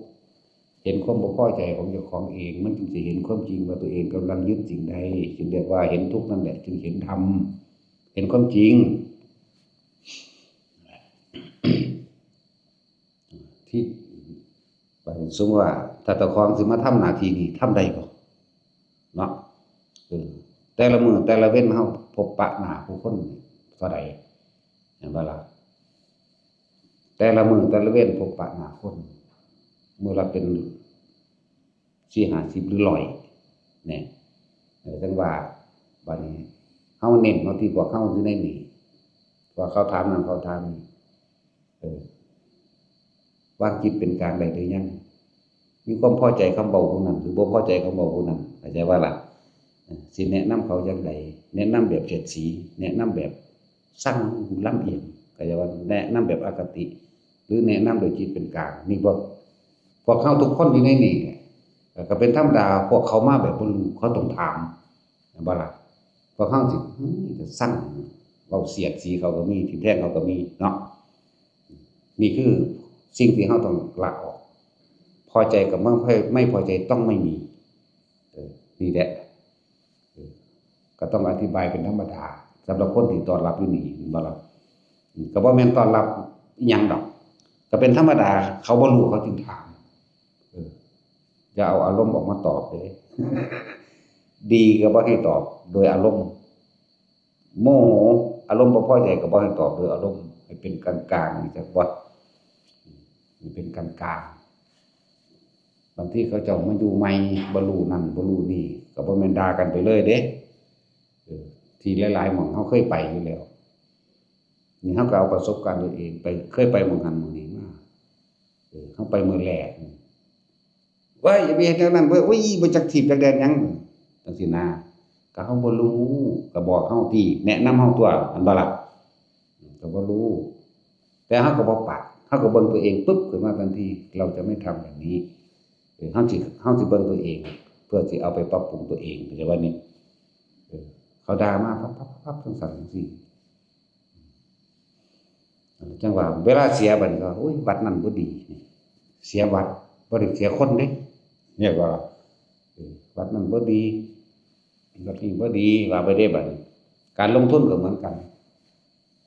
เห็นความบ่พอใจของเจ้าของเอง มันจึงจะเห็นความจริงว่าตัวเองกำลังยึดสิ่งใด จึงเรียกว่าเห็นทุกข์นั่นแหละ จึงเห็นธรรม เห็นความจริง ที่ บัดนี้สมมุติว่า ถ้าเจ้าของสิมาทำหน้าที่นี้ ทำได้บ่ เนาะ เออ แต่ละมื้อแต่ละเว็นเฮาพบปะหน้าผู้คนเท่าใด เห็นบ่ล่ะ แต่ละมื้อแต่ละเว็นพบปะหน้าคน มื้อละเป็น สี่ห้าสิบ หรือร้อย เนี่ย เออ จั่งว่า บัดนี้ เฮาเน้นเฮาที่พวกเฮาอยู่ในนี่ ว่าเขาถามนั่นเขาถามนี่ เออ วางจิตเป็นกลางได้หรือยัง มีความพอใจคำเว้าผู้นั้น หรือบ่พอใจคำเว้าผู้นั้น เข้าใจบ่ล่ะ เออ สิแนะนำเขาจั่งใด แนะนำแบบเสียดสี แนะนำแบบซังลำเอียง เข้าใจบ่ แนะนำแบบอคติ หรือแนะนำโดยจิตเป็นกลาง นี่พวก พวกเฮาทุกคนอยู่ในนี่เนี่ย เอ่อ ก็เป็นธรรมดา พวกเขามาแบบบ่รู้ เขาต้องถาม แม่นบ่ล่ะ พวกเฮาสิ อืม จะซัง เว้าเสียดสีเขาก็มี ทิ่มแทงเขาก็มีเนาะ นี่คือสิ่งที่เฮาต้องละออก พอใจกับไม่ ไม่พอใจต้องไม่มี เออ นี่แหละ เออ ก็ต้องอธิบายเป็นธรรมดา สำหรับคนที่ต้อนรับอยู่นี่ แม่นบ่ล่ะ อืม ก็บ่แม่นต้อนรับอิหยังดอก ก็เป็นธรรมดา เขาบ่รู้เขาจึงถาม เออ อย่าเอาอารมณ์ออกมาตอบเด้ ดีก็บ่ให้ตอบโดยอารมณ์ โมโห อารมณ์บ่พอใจก็บ่ให้ตอบโดยอารมณ์ ให้เป็นกลางๆ นี่จักบ่ ให้เป็นกลางๆ บางทีเขาเจ้ามาอยู่ใหม่ บ่รู้นั่น บ่รู้นี่ ก็บ่แม่นด่ากันไปเลยเด้ เออ ที่หลายๆ หม่องเฮาเคยไปอยู่แล้ว นี่เฮาก็เอาประสบการณ์ตัวเองไป เคยไปหม่องหั้นหม่องนี้มา เออ เฮาไปมื้อแรก เว้ย อย่าไปเฮ็ดแนวนั้นเว้ย อุ้ย บ่จักถีบจักแดนหยัง จั่งซี้นะ ก็เฮาบ่รู้ ก็บอกเฮาติ แนะนำเฮาตั่ว แม่นบ่ล่ะ อืม ก็บ่รู้ แต่เฮาก็บ่ปาก เฮาก็เบิ่งตัวเองปึ๊บขึ้นมาทันที เราจะไม่ทำแบบนี้ เออ เฮาสิ เฮาสิเบิ่งตัวเอง เพื่อสิเอาไปปรับปรุงตัวเอง เข้าใจบ่นี่ เออ เขาด่ามาปั๊บๆๆๆ จั่งซั้นจั่งซี้ จั่งว่าเวลาเสียบัดนี้ก็ โอ้ย วัดนั้นบ่ดี เสียวัด บ่ได้เสียคนเด้ เรียกว่า เออ วัดนั้นบ่ดี วัดนี้บ่ดี ว่าไปเด้บัดนี้ การลงทุนก็เหมือนกัน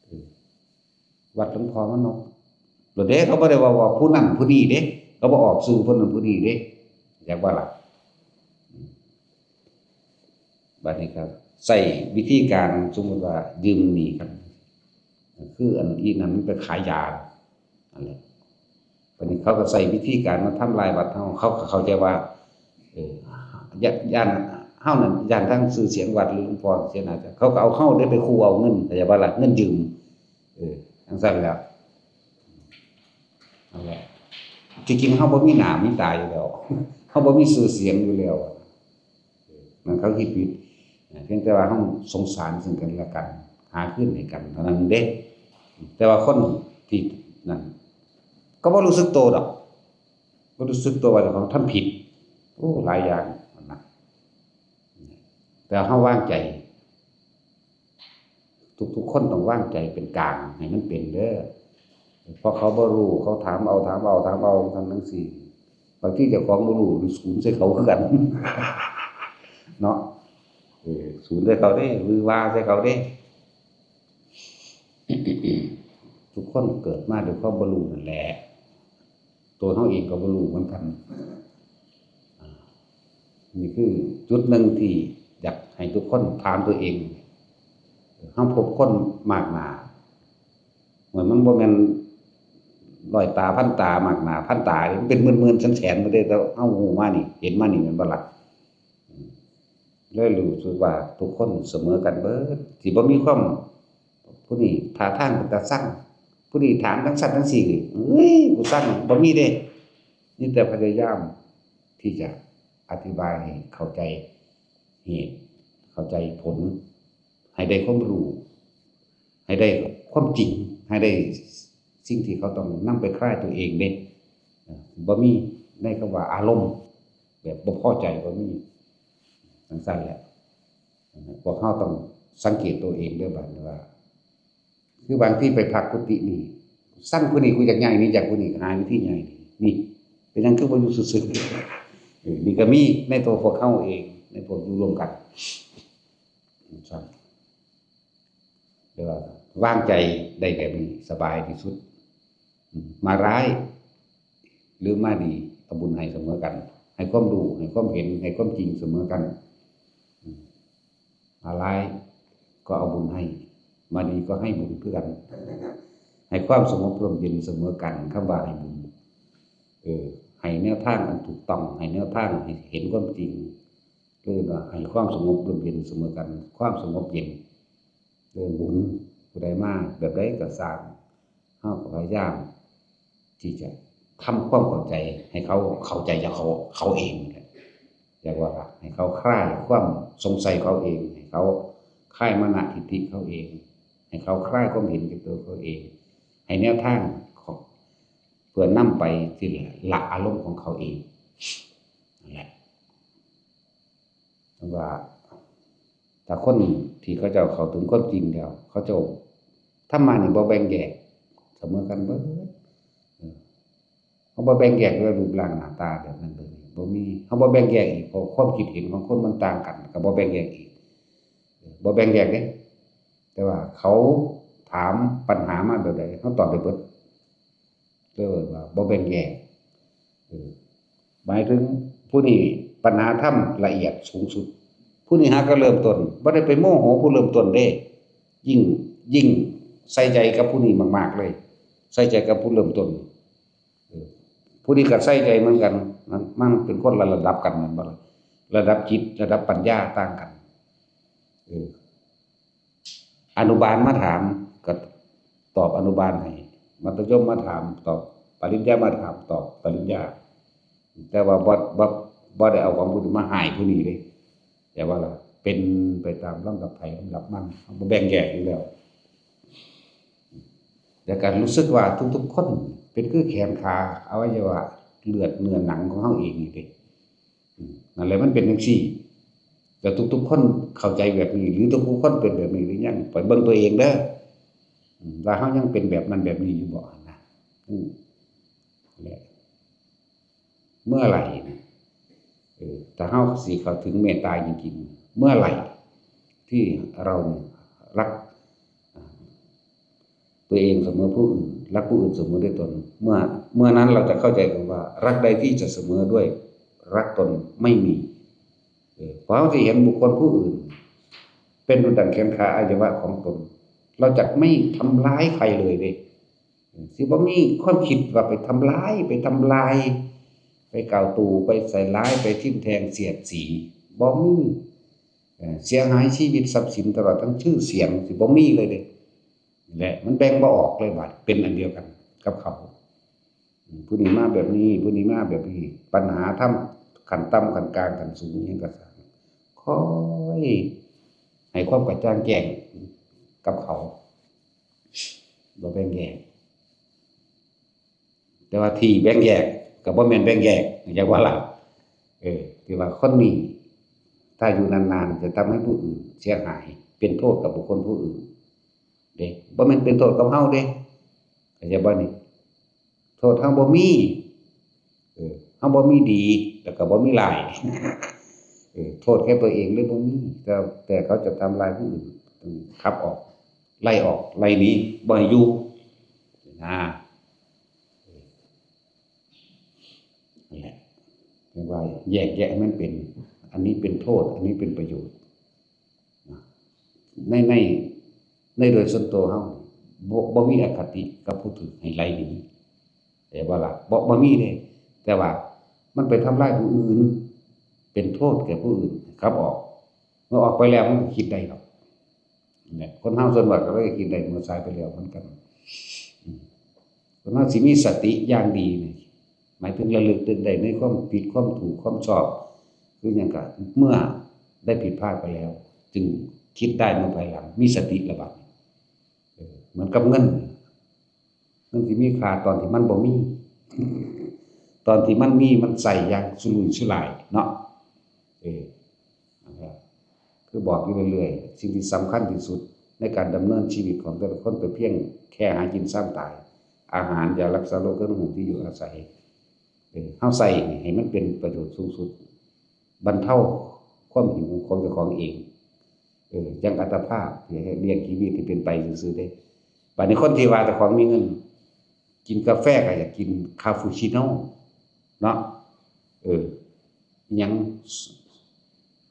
เออ วัดหลวงพ่อมานพ แล้วเด้ เขาบ่ได้ว่า ว่าผู้นั้นผู้นี้เด้ เขาบ่ออกชื่อผู้นั้นผู้นี้เด้ จักบ่ล่ะ บัดนี้ก็ใช้วิธีการ สมมุติว่ายืมหนี้กัน คืออันอีนั้นมันไปขายยา นั่นแหละ บัดนี้เขาก็ใช้วิธีการมาทำลายวัดเฮา เขาก็เข้าใจว่า เออ ย้าน ย้านเฮานั่น ย้านทั้งชื่อเสียงวัดหรือหลวงพ่อเสียหน้า เขาก็เอาเฮาได้ไปคู่เอาเงิน เข้าใจบ่ล่ะ เงินยืม เออ จั่งซั้นแหล้ว นั่นแหละ ที่จริงเฮาบ่มีหน้ามีตาอยู่แล้ว เฮาบ่มีชื่อเสียงอยู่แล้ว นั่นเขาคิดผิด เพียงแต่ว่าเฮาสงสารซึ่งกันและกัน หาคืนให้กันเท่านั้นเด้ แต่ว่าคนที่นั่น ก็บ่รู้สึกโตดอก บ่รู้สึกโตว่าเจ้าของทำผิด โอ้ หลายอย่างนะ แต่เฮาวางใจ ทุกๆคนต้องวางใจเป็นกลางให้มันเป็นเด้อ เพราะเขาบ่รู้ เขาถามเอา ถามเอา ถามเอา จั่งซั้นจั่งซี้ บางทีเจ้าของบ่รู้ สูนใส่เขาคือกัน เนาะ เออ สูนใส่เขาเด้ หรือว่าใส่เขาเด้ ทุกคนเกิดมาด้วยความบ่รู้นั่นแหละ ตัวเฮาเองก็บ่รู้เหมือนกัน อ่า นี่คือจุดหนึ่งที่อยากให้ทุกคนถามตัวเอง เฮาพบคนมากหน้า เหมือนมันบ่แม่นร้อยตาพันตามากหน้าพันตาเด้ มันเป็นหมื่นๆ แสนๆ บ่ได้ แต่เฮาฮู้มานี่ เห็นมานี่ แม่นบ่ล่ะ อืม เลยรู้สึกว่าทุกคนเสมอกันเบิด สิบ่มีความ ผู้นี้ท่าทางเป็นตาซัง ผู้นี้ถามจั่งซั้นจั่งซี้ เฮ้ย กูซัง บ่มีเด้ มีแต่พยายามที่จะอธิบายให้เข้าใจเหตุ เข้าใจผล ให้ได้ความรู้ ให้ได้ความจริง ให้ได้สิ่งที่เขาต้องนำไปคลายตัวเองเด้ เอ่อ บ่มีในคำว่าอารมณ์ แบบบ่พอใจก็มี จั่งซั้นแหละ พวกเราต้องสังเกตตัวเองเด้อบัดนี้ว่า คือบางทีไปพักกุฏินี่ ซังผู้นี้ กูอยากย้ายหนีจากผู้นี้ ก็หาวิธีย้ายหนี นี่ เป็นหยังคือบ่อยู่ซื่อๆ เออ นี่ก็มีในตัวพวกเราเอง ในพวกอยู่ร่วมกัน ครับ เรียกว่าวางใจได้แบบนี้สบายที่สุด อืม มาร้ายหรือมาดี เอาบุญให้เสมอกัน ให้ความรู้ ให้ความเห็น ให้ความจริงเสมอกัน อืม มาร้ายก็เอาบุญให้ มาดีก็ให้บุญคือกัน ให้ความสงบร่มเย็นเสมอกัน คำว่าให้บุญ เออ ให้แนวทางอันถูกต้อง ให้แนวทางให้เห็นความจริง เรียกว่าให้ความสงบร่มเย็นเสมอกัน ความสงบเย็น เรื่องบุญ ผู้ใดมาแบบใดก็ซ่าง เราก็พยายามที่จะทำความเข้าใจให้เขาเข้าใจจากเขา เขาเองนี่แหละ เรียกว่าให้เขาคลายความสงสัยเขาเอง ให้เขาคลายมานะทิฏฐิเขาเอง ให้เขาคลายความเห็นแก่ตัวเขาเอง ให้แนวทางของ เพื่อนำไปที่ละอารมณ์ของเขาเอง นั่นแหละ ว่า ถ้าคนที่เขาเจ้าเข้าถึงความจริงแล้ว เขาเจ้า ธรรมะนี่บ่แบ่งแยก เสมอกันเบิด เออ เขาบ่แบ่งแยกด้วยรูปร่างหน้าตาแบบนั้นแบบนี้ บ่มี เขาบ่แบ่งแยกอีก เพราะความคิดเห็นของคนมันต่างกัน ก็บ่แบ่งแยกอีก เออ บ่แบ่งแยกเด้ แต่ว่าเขาถามปัญหามาแบบใด เขาตอบได้เบิด เรียกว่าบ่แบ่งแยก เออ หมายถึงผู้นี้ปัญหาธรรมละเอียดสูงสุด ผู้นี้หาก็เริ่มต้น บ่ได้ไปโมโหผู้เริ่มต้นเด้ ยิ่ง ยิ่งใส่ใจกับผู้นี้มากๆเลย ใส่ใจกับผู้เริ่มต้น เออ ผู้นี้ก็ใส่ใจเหมือนกัน มัน มันเป็นคนละระดับกัน แม่นบ่ล่ะ ระดับจิต ระดับปัญญาต่างกัน เออ อนุบาลมาถามก็ตอบอนุบาลให้ มัธยมมาถามตอบ ปริญญามาถามตอบปริญญา แต่ว่าบ่ บ่ บ่ได้เอาของผู้อื่นมาให้ผู้นี้เด้ แต่ว่าล่ะ เป็นไปตามลำดับไผลำดับมัน บ่แบ่งแยกอยู่แล้ว แต่การรู้สึกว่าทุกๆคนเป็นคือแขนขา อวัยวะ เลือดเนื้อหนังของเฮาเองนี่เด้ อืม นั่นแหละ มันเป็นจั่งซี้ แต่ทุกๆคนเข้าใจแบบนี้ หรือทุกๆคนเป็นแบบนี้หรือยัง ไปเบิ่งตัวเองเด้อ อืม ว่าเฮายังเป็นแบบนั้นแบบนี้อยู่บ่นะ อืม แหละ เมื่อไหร่นะ เออ ถ้าเฮาสิเข้าถึงเมตตาจริงๆ เมื่อไหร่ที่เราเนี่ยรัก อ่า ตัวเองเสมอผู้อื่น รักผู้อื่นเสมอด้วยตน เมื่อ เมื่อนั้นเราจะเข้าใจคำว่า รักใดที่จะเสมอด้วยรักตนไม่มี เออ เพราะเราสิเห็นบุคคลผู้อื่น เป็นดุจดั่งแขนขาอวัยวะของตน เราจะไม่ทำร้ายใครเลยเด้ เออ สิบ่มีความคิดว่าไปทำร้าย ไปทำลาย ไปกล่าวตู่ ไปใส่ร้าย ไปทิ่มแทงเสียดสี บ่มี เอ่อ เสียหายชีวิตทรัพย์สินตลอดทั้งชื่อเสียง สิบ่มีเลยเด้ และมันแบ่งบ่ออกเลยบาด เป็นอันเดียวกันกับเขา อืม ผู้นี้มาแบบนี้ ผู้นี้มาแบบนี้ ปัญหาธรรมขั้นต่ำ ขั้นกลาง ขั้นสูง อิหยังก็ตาม คอยให้ความกระจ่างแจ้งกับเขา บ่แบ่งแยก แต่ว่าที่แบ่งแยกก็บ่แม่นแบ่งแยก อยากว่าล่ะ เออ ที่ว่าคนนี้ ถ้าอยู่นานๆ จะทำให้ผู้อื่นเสียหาย เป็นโทษกับบุคคลผู้อื่น เด้ บ่แม่นเป็นโทษกับเฮาเด้ เข้าใจบ่นี่ โทษเฮาบ่มี เออ เฮาบ่มีดี แล้วก็บ่มีร้าย เออ โทษแค่ตัวเองเลยบ่มี แต่ แต่เขาจะทำลายผู้อื่น ต้องขับออก ไล่ออก ไล่หนี บ่ให้อยู่ นะ เออ นั่นแหละ เรียกว่าแยกแยะให้มันเป็น อันนี้เป็นโทษ อันนี้เป็นประโยชน์ นะ ใน ใน ในโดยส่วนตัวเฮา บ่ บ่มีอคติกับผู้ถูกให้ไล่หนี แต่ว่าล่ะ บ่ บ่มีเด้ แต่ว่ามันไปทำลายผู้อื่น เป็นโทษแก่ผู้อื่น ขับออก เมื่อออกไปแล้วมันก็คิดได้ดอก เนี่ย คนเฮาส่วนมากก็เลยคิดได้เมื่อสายไปแล้วเหมือนกัน อืม คนเฮาสิมีสติอย่างดีนี่ หมายถึงระลึกได้ในความผิด ความถูก ความชอบ คือหยังก็ เมื่อได้ผิดพลาดไปแล้ว จึงคิดได้เมื่อภายหลัง มีสติระบาดนี้ เออ เหมือนกับเงิน มันสิมีค่าตอนที่มันบ่มี ตอนที่มันมีมันใช้อย่างสุรุ่ยสุร่ายเนาะ เออ นะครับ คือบอกอยู่เรื่อยๆ สิ่งที่สำคัญที่สุดในการดำเนินชีวิตของแต่ละคนเป็นเพียงแค่หากินซ่ามตาย อาหาร ยารักษาโรค เครื่องนุ่งห่ม ที่อยู่อาศัย เออ เฮาใช้นี่ให้มันเป็นประโยชน์สูงสุด บรรเทาความหิวของเจ้าของเอง เออ จั่งอัตภาพที่ให้เลี้ยงชีวิตที่เป็นไปซื่อๆ เด้ บัดนี้คนที่ว่าเจ้าของมีเงิน กินกาแฟก็อยากกินคาปูชิโน่เนาะ เออ อิหยัง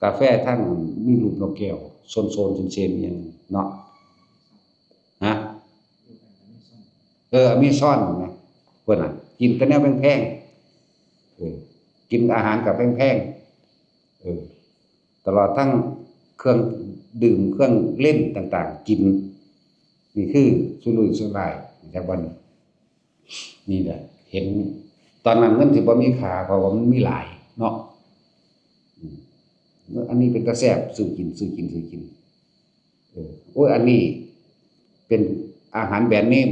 กาแฟทั้งมีรูปนกแก้ว โซนๆ เซนๆ อิหยังเนาะ ฮะ เออ อเมซอนนะ เพิ่นน่ะ กินแต่แนวแพงๆ เออ กินอาหารก็แพงๆ เออ ตลอดทั้งเครื่องดื่ม เครื่องเล่นต่างๆ กิน นี่คือสุรุ่ยสุร่ายจากวันนี้ นี่แหละ เห็นตอนนั้นเงินสิบ่มีค่า เพราะว่ามันมีหลายเนาะ อืม อันนี้เป็นตาแซ่บ ซื้อกิน ซื้อกิน ซื้อกิน เออ โอ้ย อันนี้เป็นอาหารแบรนด์เนม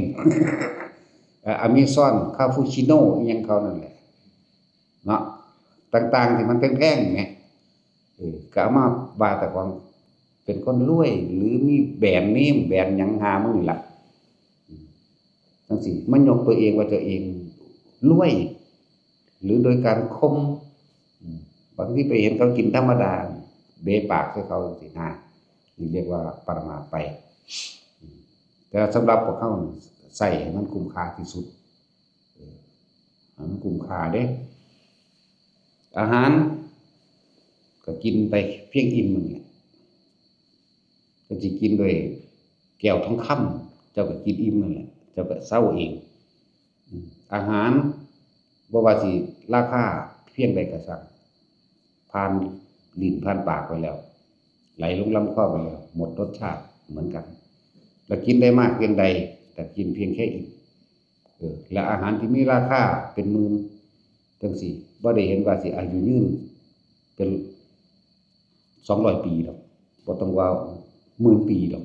เอ่อ อเมซอน คาปูชิโน่ อิหยังเขานั่นแหละ เนาะ ต่างๆ ที่มันแพงๆ แหม เออ ก็เอามาว่าแต่ของเป็นคนรวย หรือมีแบรนด์เนม แบรนด์หยังหามึงนี่ล่ะ อืม จั่งซี้ มันยกตัวเองว่าตัวเองรวย หรือโดยการข่ม อืม บางทีไปเห็นเขากินธรรมดา เบะปากใส่เขาจั่งซี้นะ นี่เรียกว่าประมาทไป อืม แต่สำหรับพวกเขานี่ ใช้ให้มันคุ้มค่าที่สุด เออ ให้มันคุ้มค่าเด้ อาหาร ก็กินไปเพียงอิ่มนั่นแหละ ก็สิกินด้วยแก้วทองคำ เจ้าก็กินอิ่มนั่นแหละ เจ้าก็เซาเอง อืม อาหาร บ่ว่าสิราคาเพียงใดก็ซ่าง ผ่านลิ้นผ่านปากไปแล้ว ไหลลงลำคอไปแล้ว หมดรสชาติเหมือนกัน แล้วกินได้มากเพียงใด แต่กินเพียงแค่อิ่ม เออ และอาหารที่มีราคาเป็นหมื่นจั่งซี้ บ่ได้เห็นว่าสิอายุยืนเป็นสองร้อยปีดอก บ่ต้องว่าหมื่นปีดอก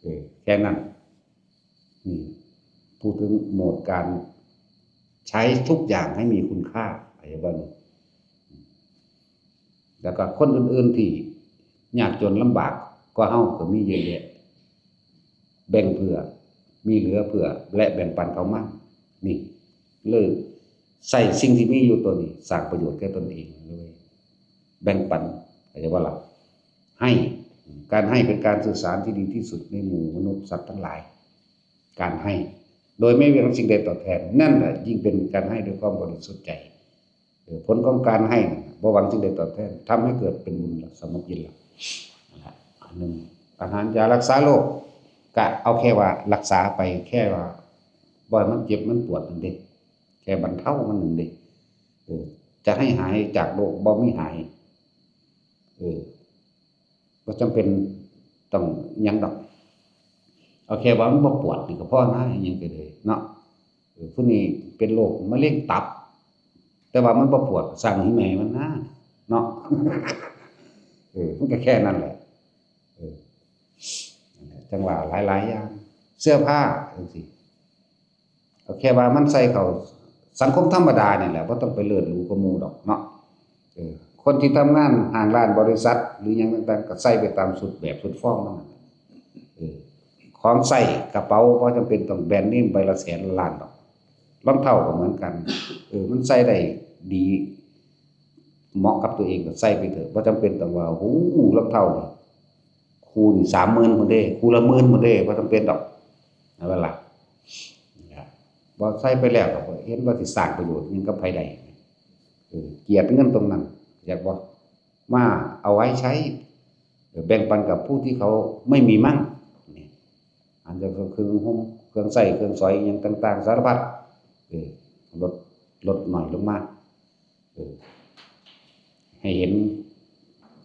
เออ แค่นั้น นี่ พูดถึงโหมดการใช้ทุกอย่างให้มีคุณค่า เข้าใจบ่นี่ แล้วก็คนอื่นๆ ที่ยากจนลำบากกว่าเฮาก็มีเยอะแยะ แบ่งเผื่อ มีเหลือเผื่อ และแบ่งปันเขามั่ง นี่ เลยใช้สิ่งที่มีอยู่ตัวนี้ สร้างประโยชน์แก่ตนเองเลย แบ่งปัน เข้าใจบ่ล่ะ ให้ การให้เป็นการสื่อสารที่ดีที่สุดในหมู่มนุษย์สัตว์ทั้งหลาย การให้ โดยไม่หวังสิ่งใดตอบแทน นั่นแหละยิ่งเป็นการให้ด้วยความบริสุทธิ์ใจ เออ ผลของการให้น่ะ บ่หวังสิ่งใดตอบแทน ทำให้เกิดเป็นบุญละ สำนึกยินละ นั่นแหละ อันหนึ่ง อาหารยารักษาโรค กะเอาแค่ว่ารักษาไป แค่ว่าบ่ให้มันเจ็บมันปวดนั่นเด้ แค่บรรเทามันนั่นเด้ เออ จะให้หายจากโรคบ่มีหาย เออ บ่จำเป็นต้องหยังดอก เอาแค่ว่ามันบ่ปวดนี่ก็พอนะ อิหยังก็ได้เนาะ เออ ผู้นี้เป็นโรคมะเร็งตับ แต่ว่ามันบ่ปวด สั่งให้แม่มันนะ เนาะ เออ มันก็แค่นั้นแหละ เออ นั่นแหละ จั่งว่าหลายๆ อย่าง เสื้อผ้าจั่งซี้ ก็แค่ว่ามันใส่เข้าสังคมธรรมดานี่แหละ บ่ต้องไปเลิศหรูกว่าหมู่ดอกเนาะ เออ คนที่ทำงานห้างร้านบริษัท หรือหยังต่างๆ ก็ใส่ไปตามชุดแบบชุดฟอร์มมันนั่นแหละ เออ ของใช้กระเป๋าบ่จำเป็นต้องแบรนด์เนมใบละแสนล้านดอก รองเท้าก็เหมือนกัน เออ มันใส่ได้ดี เหมาะกับตัวเองก็ใส่ไปเถอะ บ่จำเป็นต้องว่า โอ้โห รองเท้านี่ คู่นี่สามหมื่นพุ้นเด้ คู่ละหมื่นพุ้นเด้ บ่จำเป็นดอก นั่นแหละล่ะ นะ บ่ใส่ไปแล้วก็บ่เห็นว่าสิสร้างประโยชน์หยังกับไผได้ เออ เจียดเงินตรงนั้น อยากบ่ มาเอาไว้ใช้ เออ แบ่งปันกับผู้ที่เขาไม่มีมั่ง นี่ อันจะเครื่องห่ม เครื่องใช้ เครื่องสอย อิหยังต่างๆ สารพัด เออ ลด ลดหน่อยลงมา เออ ให้เห็น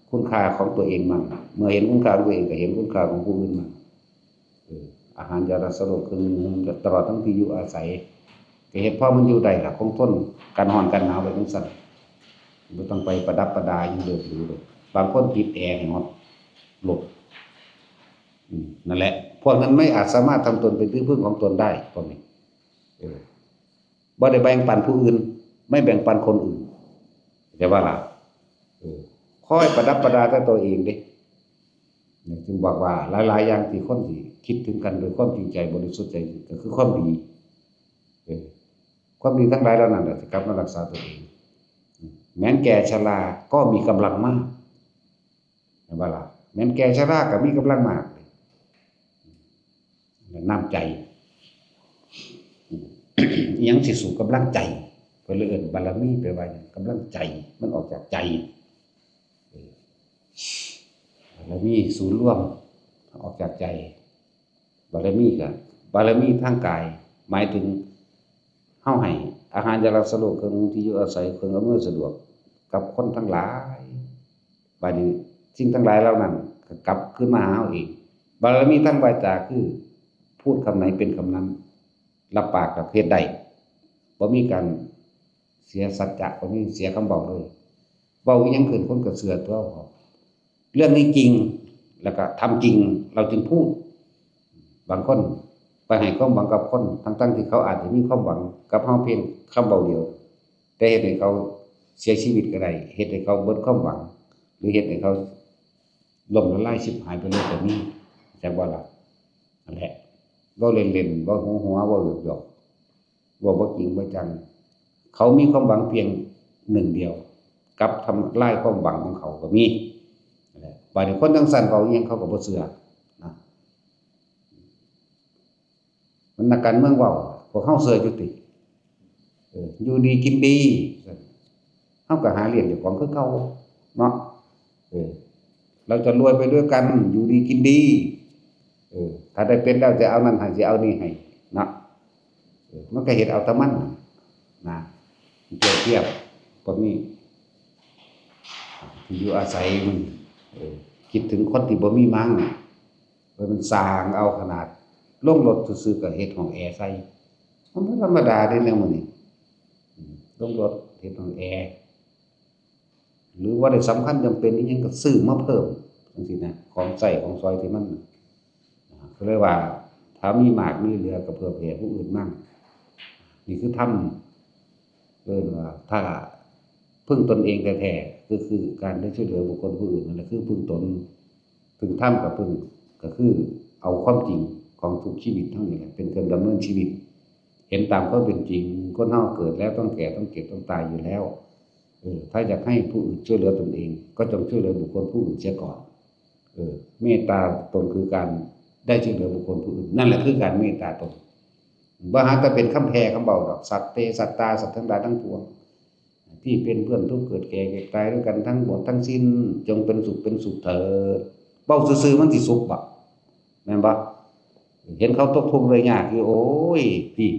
คุณค่าของตัวเองมั่ง เมื่อเห็นคุณค่าของตัวเองก็เห็นคุณค่าของผู้อื่นมั่ง เออ อาหารยารักษาโรค เครื่องนุ่งห่ม ตลอดทั้งที่อยู่อาศัย ก็เฮ็ดพอมันอยู่ได้ล่ะ คงทนการร้อนการหนาวไปจั่งซั้น บ่ต้องไปประดับประดาอิหยังเลิศหรูดอก บางคนติดแอร์ให้ฮอดรถ อืม นั่นแหละ พวกนั้นไม่อาจสามารถทำตนเป็นที่พึ่งของตนได้ พวกนี้ เออ บ่ได้แบ่งปันผู้อื่น ไม่แบ่งปันคนอื่น แต่ว่าล่ะ เออ คอยประดับประดาแต่ตัวเองเด้ นี่จึงบอกว่าหลายๆอย่างที่คนที่คิดถึงกันด้วยความจริงใจบริสุทธิ์ใจ ก็คือความดี เออ ความดีทั้งหลายเหล่านั้นน่ะจะกลับมารักษาตัวเอง แม้นแก่ชราก็มีกำลังมาก เห็นบ่ล่ะ แม้นแก่ชราก็มีกำลังมาก น้ำใจ อิหยังสิสู้กำลังใจ เพิ่นเลยเอิ้นบารมี แปลว่าหยัง กำลังใจ มันออกจากใจ เออ บารมีศูนย์รวม ออกจากใจ บารมีก็ บารมีทางกาย หมายถึง เฮาให้อาหารยารักษาโรค เครื่องนุ่งที่อยู่อาศัย เครื่องอำนวยสะดวก กับคนทั้งหลาย บาดนี้สิ่งทั้งหลายเหล่านั้นก็กลับคืนมาหาเฮาเอง บารมีทางวาจาคือ พูดคำไหนเป็นคำนั้น รับปากก็เฮ็ดได้ บ่มีการเสียสัจจะ บ่มีเสียคำเว้าเลย เว้าอิหยังขึ้นคนก็เชื่อตัว เรื่องนี้จริง แล้วก็ทำจริง เราจึงพูด บางคนไปให้ความหวังกับคน ทั้งๆที่เขาอาจจะมีความหวังกับเฮาเพียงคำเว้าเดียว แต่เฮ็ดให้เขาเสียชีวิตก็ได้ เฮ็ดให้เขาเบิดความหวัง หรือเฮ็ดให้เขาล้มละลายชิบหายไปเลยก็มี จักบ่ล่ะ นั่นแหละ เว้าเล่นๆ เว้าหัวๆ เว้าหยอกๆ เว้าบ่จริงบ่จัง เขามีความหวังเพียงหนึ่งเดียว กลับทำลายความหวังของเขาก็มี นั่นแหละ บาดนี้คนจั่งซั้นเว้าอิหยังเขาก็บ่เชื่อนะ มันนักการเมืองเว้า พวกเฮาเชื่ออยู่ติ เออ อยู่ดีกินดี เฮาก็หาเลี้ยงเจ้าของคือเก่าเนาะ เออ เราจะรวยไปด้วยกัน อยู่ดีกินดี เออ ถ้าได้เป็นแล้วจะเอานั่นให้ จะเอานี่ให้เนาะ เออ มันก็เฮ็ดเอาแต่มันนะ เปรียบเทียบพวกนี้ ที่อยู่อาศัยมัน เออ คิดถึงคนที่บ่มีมั้ง เออ มันสร้างเอาขนาด ลงรถซื่อๆก็เฮ็ดห้องแอร์ใส่ มันบ่ธรรมดาเด้แนวมื้อนี้ อืม ลงรถเฮ็ดห้องแอร์ หรือว่าได้สำคัญจำเป็นอิหยังก็ซื้อมาเพิ่ม จั่งซี้นะ ของใช้ของสอยที่มัน อ่า ก็เลยว่า ถ้ามีมากมีเหลือก็เผื่อแผ่ผู้อื่นมั่ง นี่คือธรรม เอิ้นว่าถ้าพึ่งตนเองแท้ๆ ก็คือการได้ช่วยเหลือบุคคลผู้อื่นนั่นแหละคือพึ่งตน พึ่งธรรมกับพึ่ง ก็คือเอาความจริงของทุกชีวิตทั้งนี้แหละเป็นเครื่องดำเนินชีวิต เห็นตามความเป็นจริง คนเฮาเกิดแล้วต้องแก่ต้องเจ็บต้องตายอยู่แล้ว เออ ถ้าอยากให้ผู้อื่นช่วยเหลือตนเอง ก็จงช่วยเหลือบุคคลผู้อื่นเสียก่อน เออ เมตตาตนคือการได้ช่วยเหลือบุคคลผู้อื่น นั่นแหละคือการเมตตาตน บ่หาแต่เป็นคำแผ่คำเว้าดอก สัพเพสัตตา สัตว์ทั้งหลายทั้งปวง ที่เป็นเพื่อนทุกข์เกิดแก่เจ็บตายด้วยกันทั้งหมดทั้งสิ้น จงเป็นสุขเป็นสุขเถิด เว้าซื่อๆมันสิสุขบ่ แม่นบ่ เห็นเขาตกทุกข์ได้ยากอยู่ โอ้ย พี่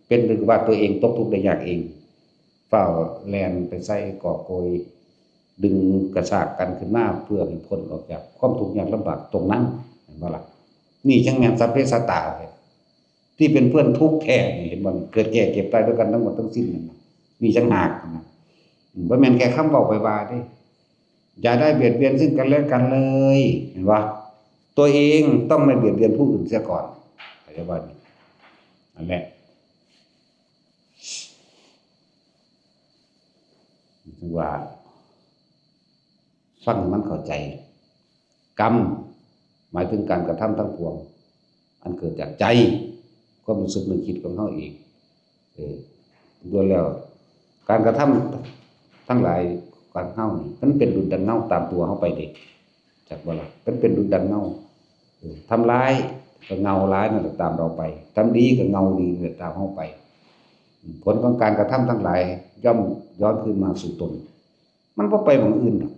เป็นหรือว่าตัวเองตกทุกข์ได้ยากเอง ฟ้าวแล่นไปใส่กอบโกย ดึงกระชากกันขึ้นมาเพื่อให้พ้นออกจากความทุกข์ยากลำบากตรงนั้น แม่นบ่ล่ะ นี่จั่งแม่นสัพเพสัตตา ที่เป็นเพื่อนทุกข์แท้นี่ เห็นบ่ เกิดแก่เจ็บตายด้วยกันทั้งหมดทั้งสิ้นนั่นน่ะ นี่จั่งหากนะ อืม บ่แม่นแค่คำเว้าไปว่าเด้ อย่าได้เบียดเบียนซึ่งกันและกันเลย เห็นบ่ ตัวเองต้องไม่เบียดเบียนผู้อื่นเสียก่อน เข้าใจบ่นี่ นั่นแหละ ถึงว่า ฟังให้มันเข้าใจ กรรม หมายถึงการกระทำทั้งปวง อันเกิดจากใจ ความรู้สึกนึกคิดของเฮาเอง เออ ล้วนแล้ว การกระทำทั้งหลายของเฮานี่ มันเป็นดุจดังเงาตามตัวเฮาไปเด้ จักบ่ล่ะ มันเป็นดุจดังเงา เออ ทำร้ายก็เงาร้ายนั่นแหละตามเราไป ทำดีก็เงาดีนั่นแหละตามเฮาไป ผลของการกระทำทั้งหลายย่อมย้อนคืนมาสู่ตน มันบ่ไปหม่องอื่นดอก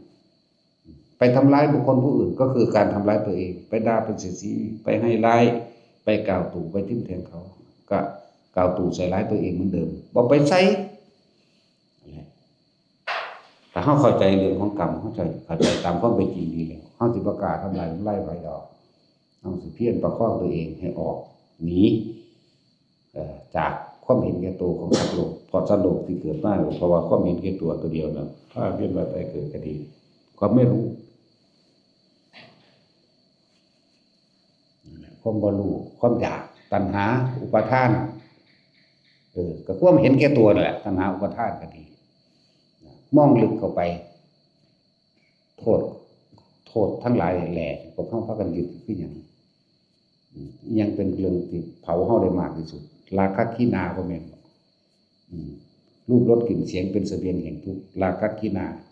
ไปทำร้ายบุคคลผู้อื่นก็คือการทำร้ายตัวเอง ไปด่า ไปเสียดสี ไปให้ร้าย ไปกล่าวตู่ ไปทิ่มแทงเขา ก็กล่าวตู่ใส่ร้ายตัวเองเหมือนเดิม บ่ไปไส ถ้าเฮาเข้าใจเรื่องของกรรม เฮาเข้าใจตามความเป็นจริงดีแล้ว เฮาสิบ่กล้าทำลายทำลายไผดอก เฮาสิเพียรประคองตัวเองให้ออกหนี เอ่อ จากความเห็นแก่ตัวของสัตว์โลก เพราะสัตว์โลกที่เกิดมา เพราะว่าความเห็นแก่ตัวตัวเดียวน่ะ พาเวียนว่ายตายเกิดก็ดี ความไม่รู้ นั่นแหละ ความบ่รู้ ความอยาก ตัณหา อุปาทาน ออ ก็ความเห็นแก่ตัวนั่นแหละ ตัณหาอุปาทานก็ดี มองลึกเข้าไป โทษ โทษทั้งหลายแหล่ พวกเฮาพากันยึดคือหยัง อืม อิหยังเป็นเรื่องที่เผาเฮาได้มากที่สุด ราคะ ทิฏฐิ มานะ บ่แม่นบ่ อืม รูป รส กลิ่น เสียง เป็นเสบียงแห่งทุกข์ ราคะ ทิฏฐิ มานะ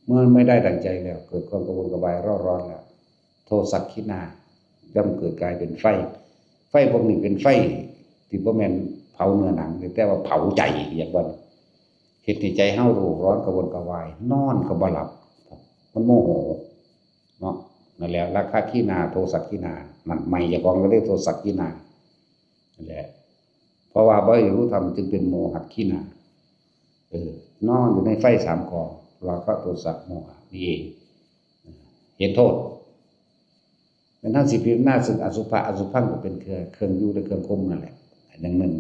เมื่อไม่ได้ดังใจแล้ว เกิดความกระวนกระวายเร่าร้อนแล้ว โทสะ ทิฏฐิ มานะ ย่อมเกิดกลายเป็นไฟ ไฟพวกนี้เป็นไฟที่บ่แม่นเผาเนื้อหนัง แต่ว่าเผาใจ เรียกว่า เฮ็ดให้ใจเฮาเร่าร้อนกระวนกระวาย นอนก็บ่หลับ มันโมโห เนาะ นั่นแหละ ราคะ ทิฏฐิ มานะ โทสะ ทิฏฐิ มานะ นั่น ไหม้เจ้าของก็เรียกโทสะ ทิฏฐิ มานะ นั่นแหละ เพราะว่าบ่รู้ธรรมจึงเป็นโมหะ ทิฏฐิ มานะ เออ นอนอยู่ในไฟสามกอง ราคะ โทสะ โมหะ นี่เอง เห็นโทษ แม่นทั้งสิพิจารณาซึ่งอสุภะ อสุภังก็เป็นเครื่อง เครื่องอยู่และเครื่องคุมนั่นแหละ อย่างหนึ่ง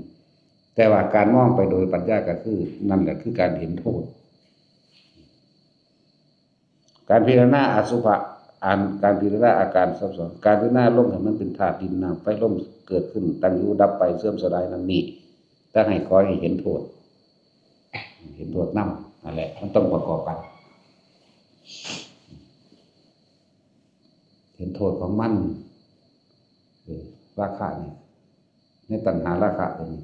แต่ว่าการมองไปโดยปัญญาก็คือ นั่นแหละคือการเห็นโทษ การพิจารณาอสุภะ อัน การพิจารณาอาการสามสิบสอง การพิจารณาลมให้มันเป็นธาตุดินน้ำไฟลม เกิดขึ้น ตั้งอยู่ ดับไป เสื่อมสลาย นั่นนี่ แต่ให้ขอให้เห็นโทษ เห็นโทษนำ นั่นแหละ มันต้องประกอบกัน เห็นโทษของมัน เออ ราคะนี่ ในตัณหาราคะตัวนี้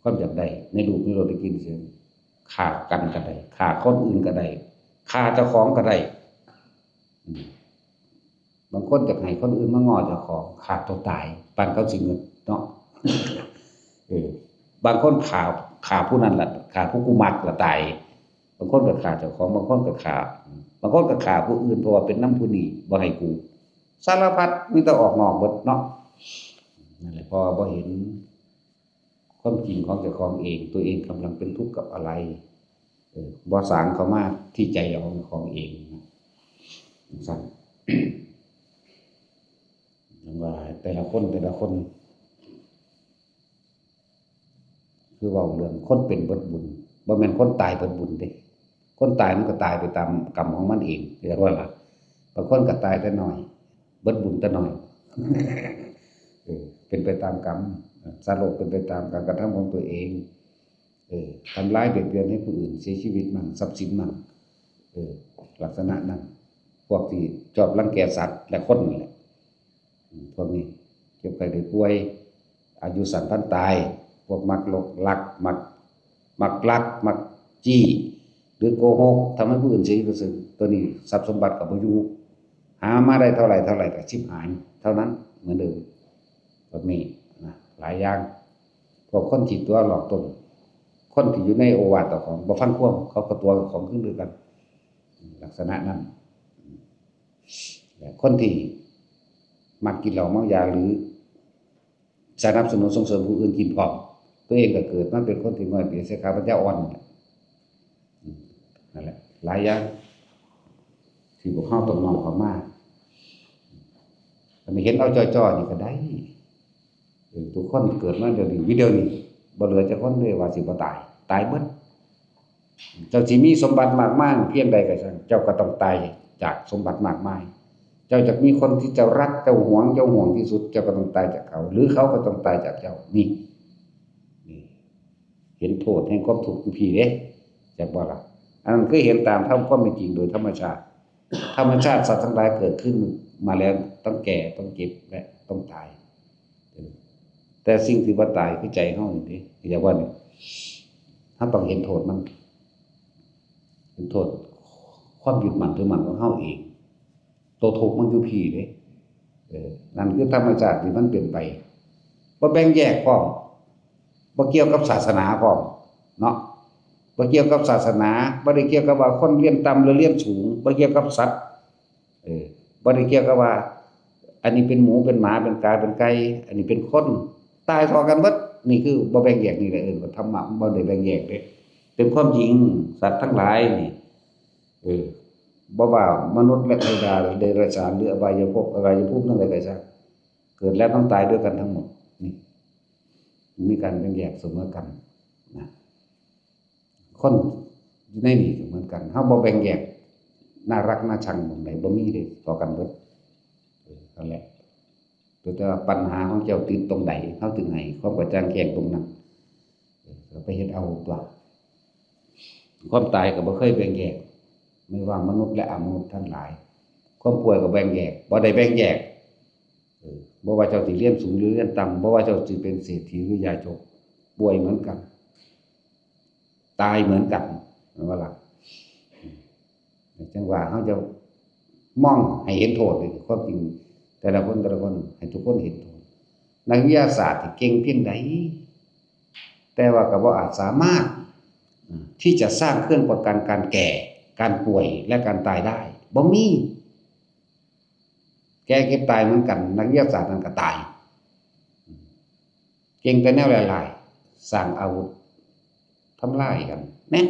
ความอยากได้ ในรูป ในรส ในกลิ่น เสียง ฆ่ากันก็ได้ ฆ่าคนอื่นก็ได้ ฆ่าเจ้าของก็ได้ อืม บางคนอยากให้คนอื่นมาง้อเจ้าของ ฆ่าตัวตาย ปานเขาสิเงิดเนาะ เออ บางคนฆ่า ฆ่าผู้นั้นล่ะ ฆ่าผู้กูมักล่ะตาย บางคนก็ฆ่าเจ้าของ บางคนก็ฆ่า บางคนก็ฆ่าผู้อื่น เพราะว่าเป็นนำผู้นี้ บ่ให้กู สารพัด มีแต่ออกนอกเบิดเนาะ นั่นแหละ เพราะว่าบ่เห็นความจริงของเจ้าของเอง ตัวเองกำลังเป็นทุกข์กับอะไร เออ บ่สางเข้ามาที่ใจของเจ้าของเองนะ จั่งซั้น จั่งว่าแต่ละคน แต่ละคน คือเว้าเรื่องคนเป็นเบิดบุญ บ่แม่นคนตายเบิดบุญเด้ คนตายมันก็ตายไปตามกรรมของมันเอง เรียกว่าล่ะ บางคนก็ตายแต่น้อย เบิดบุญแต่น้อย เออ เป็นไปตามกรรม สัตว์โลกเป็นไปตามการกระทำของตัวเอง เออ ทำร้ายเบียดเบียนให้ผู้อื่นเสียชีวิตมั่ง ทรัพย์สินมั่ง เออ ลักษณะนั้น พวกที่ชอบรังแกสัตว์และคนนั่นแหละ อืม พวกนี้เจ็บไข้ได้ป่วย อายุสั้นพลันตาย พวกมักลกลัก มัก มักลัก มักจี้ หรือโกหก ทำให้ผู้อื่นเสียชื่อเสียง ตัวนี้ทรัพย์สมบัติก็บ่อยู่ หามาได้เท่าไหร่เท่าไหร่ก็ชิบหายเท่านั้นเหมือนเดิม พวกนี้นะ หลายอย่าง พวกคนขี้ตั๋วหลอกตน คนที่อยู่ในโอวาทเจ้าของ บ่ฟังความ เขาก็ตั๋วเจ้าของคือกัน ลักษณะนั้น และคนที่มักกินเหล้าเมายา หรือสนับสนุนส่งเสริมผู้อื่นกินพร้อม ตัวเองก็เกิดมาเป็นคนที่ง่อยเปียเสียขาปัญญาอ่อนนั่นแหละ อืม นั่นแหละ หลายอย่างที่พวกเฮาต้องน้อมเข้ามา อันนี้เห็นเอาจ่อยๆนี่ก็ได้ เออ ทุกคนเกิดมาเดี๋ยวนี้ วิดีโอนี้ บ่เหลือจักคนเลยว่าสิบ่ตาย ตายเบิด เจ้าสิมีสมบัติมากมายเพียงใดก็ช่าง เจ้าก็ต้องตายจากสมบัติมากมาย เจ้าจะมีคนที่เจ้ารัก เจ้าหวง เจ้าห่วงที่สุด เจ้าก็ต้องตายจากเขา หรือเขาก็ต้องตายจากเจ้า นี่ นี่ เห็นโทษแห่งความทุกข์อยู่พี้เด้ จักบ่ล่ะ อันนั้นคือเห็นตามธรรมความเป็นจริงโดยธรรมชาติ ธรรมชาติสัตว์ทั้งหลายเกิดขึ้นมาแล้วต้องแก่ ต้องเจ็บ และต้องตาย เออ แต่สิ่งที่บ่ตายคือใจเฮานี่เด้ เรียกว่านี่ เฮาต้องเห็นโทษมัน เห็นโทษความยึดมั่นถือมั่นของเฮาเอง ตัวทุกข์มันอยู่พี้เด้ เออ นั่นคือธรรมชาติที่มันเป็นไป บ่แบ่งแยกพร้อม บ่เกี่ยวกับศาสนาพร้อม เนาะ บ่เกี่ยวกับศาสนา บ่ได้เกี่ยวกับว่าคนเรียนต่ำหรือเรียนสูง บ่เกี่ยวกับสัตว์ เออ บ่ได้เกี่ยวกับว่า อันนี้เป็นหมู เป็นหมา เป็นกา เป็นไก่ อันนี้เป็นคน ตายเท่ากันเบิด นี่คือบ่แบ่งแยก นี่แหละเอิ้นว่าธรรมะ มันบ่ได้แบ่งแยกเด้ เป็นความจริง สัตว์ทั้งหลายนี่ เออ บ่ว่ามนุษย์และเทวดา หรือเดรัจฉาน หรืออบายภพ อบายภูมิทั้งหลายก็ช่าง เกิดแล้วต้องตายด้วยกันทั้งหมด นี่ มีการแบ่งแยกเสมอกันนะ คนอยู่ในนี่ก็เหมือนกัน เฮาบ่แบ่งแยก น่ารักน่าชังหม่องใดบ่มีเด้ เท่ากันเบิด เออ นั่นแหละ แต่ว่าปัญหาของเจ้าติดตรงใด เฮาจึงให้ความกระจ่างแจ้งตรงนั้น เอ ก็ไปเฮ็ดเอาตัว ความตายก็บ่เคยแบ่งแยก ไม่ว่ามนุษย์และอมนุษย์ทั้งหลาย ความป่วยก็แบ่งแยก บ่ได้แบ่งแยก เออ บ่ว่าเจ้าสิเรียนสูงหรือเรียนต่ำ บ่ว่าเจ้าสิเป็นเศรษฐีหรือยาจก ป่วยเหมือนกัน ตายเหมือนกัน แม่นบ่ล่ะ จังว่าเฮาจะมองให้เห็นโทษเลย ความจริงแต่ละคน แต่ละคน ให้ทุกคนเห็นโทษ นักวิทยาศาสตร์ที่เก่งเพียงใด แต่ว่าก็บ่อาจสามารถ อืม ที่จะสร้างเครื่องป้องกันการแก่ การป่วย และการตายได้ บ่มี แก่เจ็บตายเหมือนกัน นักวิทยาศาสตร์นั่นก็ตาย เก่งแต่แนวหลายๆ สร้างอาวุธ ทำลายกัน แน่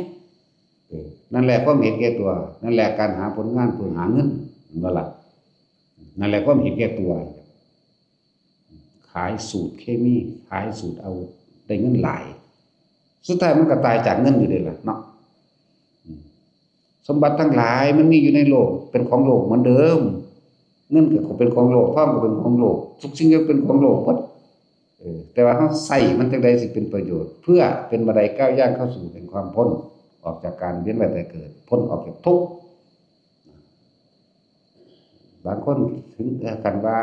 เออ นั่นแหละความเห็นแก่ตัว นั่นแหละการหาผลงานเพื่อหาเงิน แม่นบ่ล่ะ นั่นแหละความเห็นแก่ตัว ขายสูตรเคมี ขายสูตรอาวุธ ได้เงินหลาย สุดท้ายมันก็ตายจากเงินอยู่เดะล่ะเนาะ อืม สมบัติทั้งหลายมันมีอยู่ในโลก เป็นของโลกเหมือนเดิม เงินก็เป็นของโลก ทองก็เป็นของโลก ทุกสิ่งก็เป็นของโลกหมด เออ แต่ว่าเฮาใช้มันจั่งใดสิเป็นประโยชน์ เพื่อเป็นบันไดก้าวย่างเข้าสู่แห่งความพ้น ออกจากการเวียนว่ายตายเกิด พ้นออกจากทุกข์ บางคนถึงขั้นว่า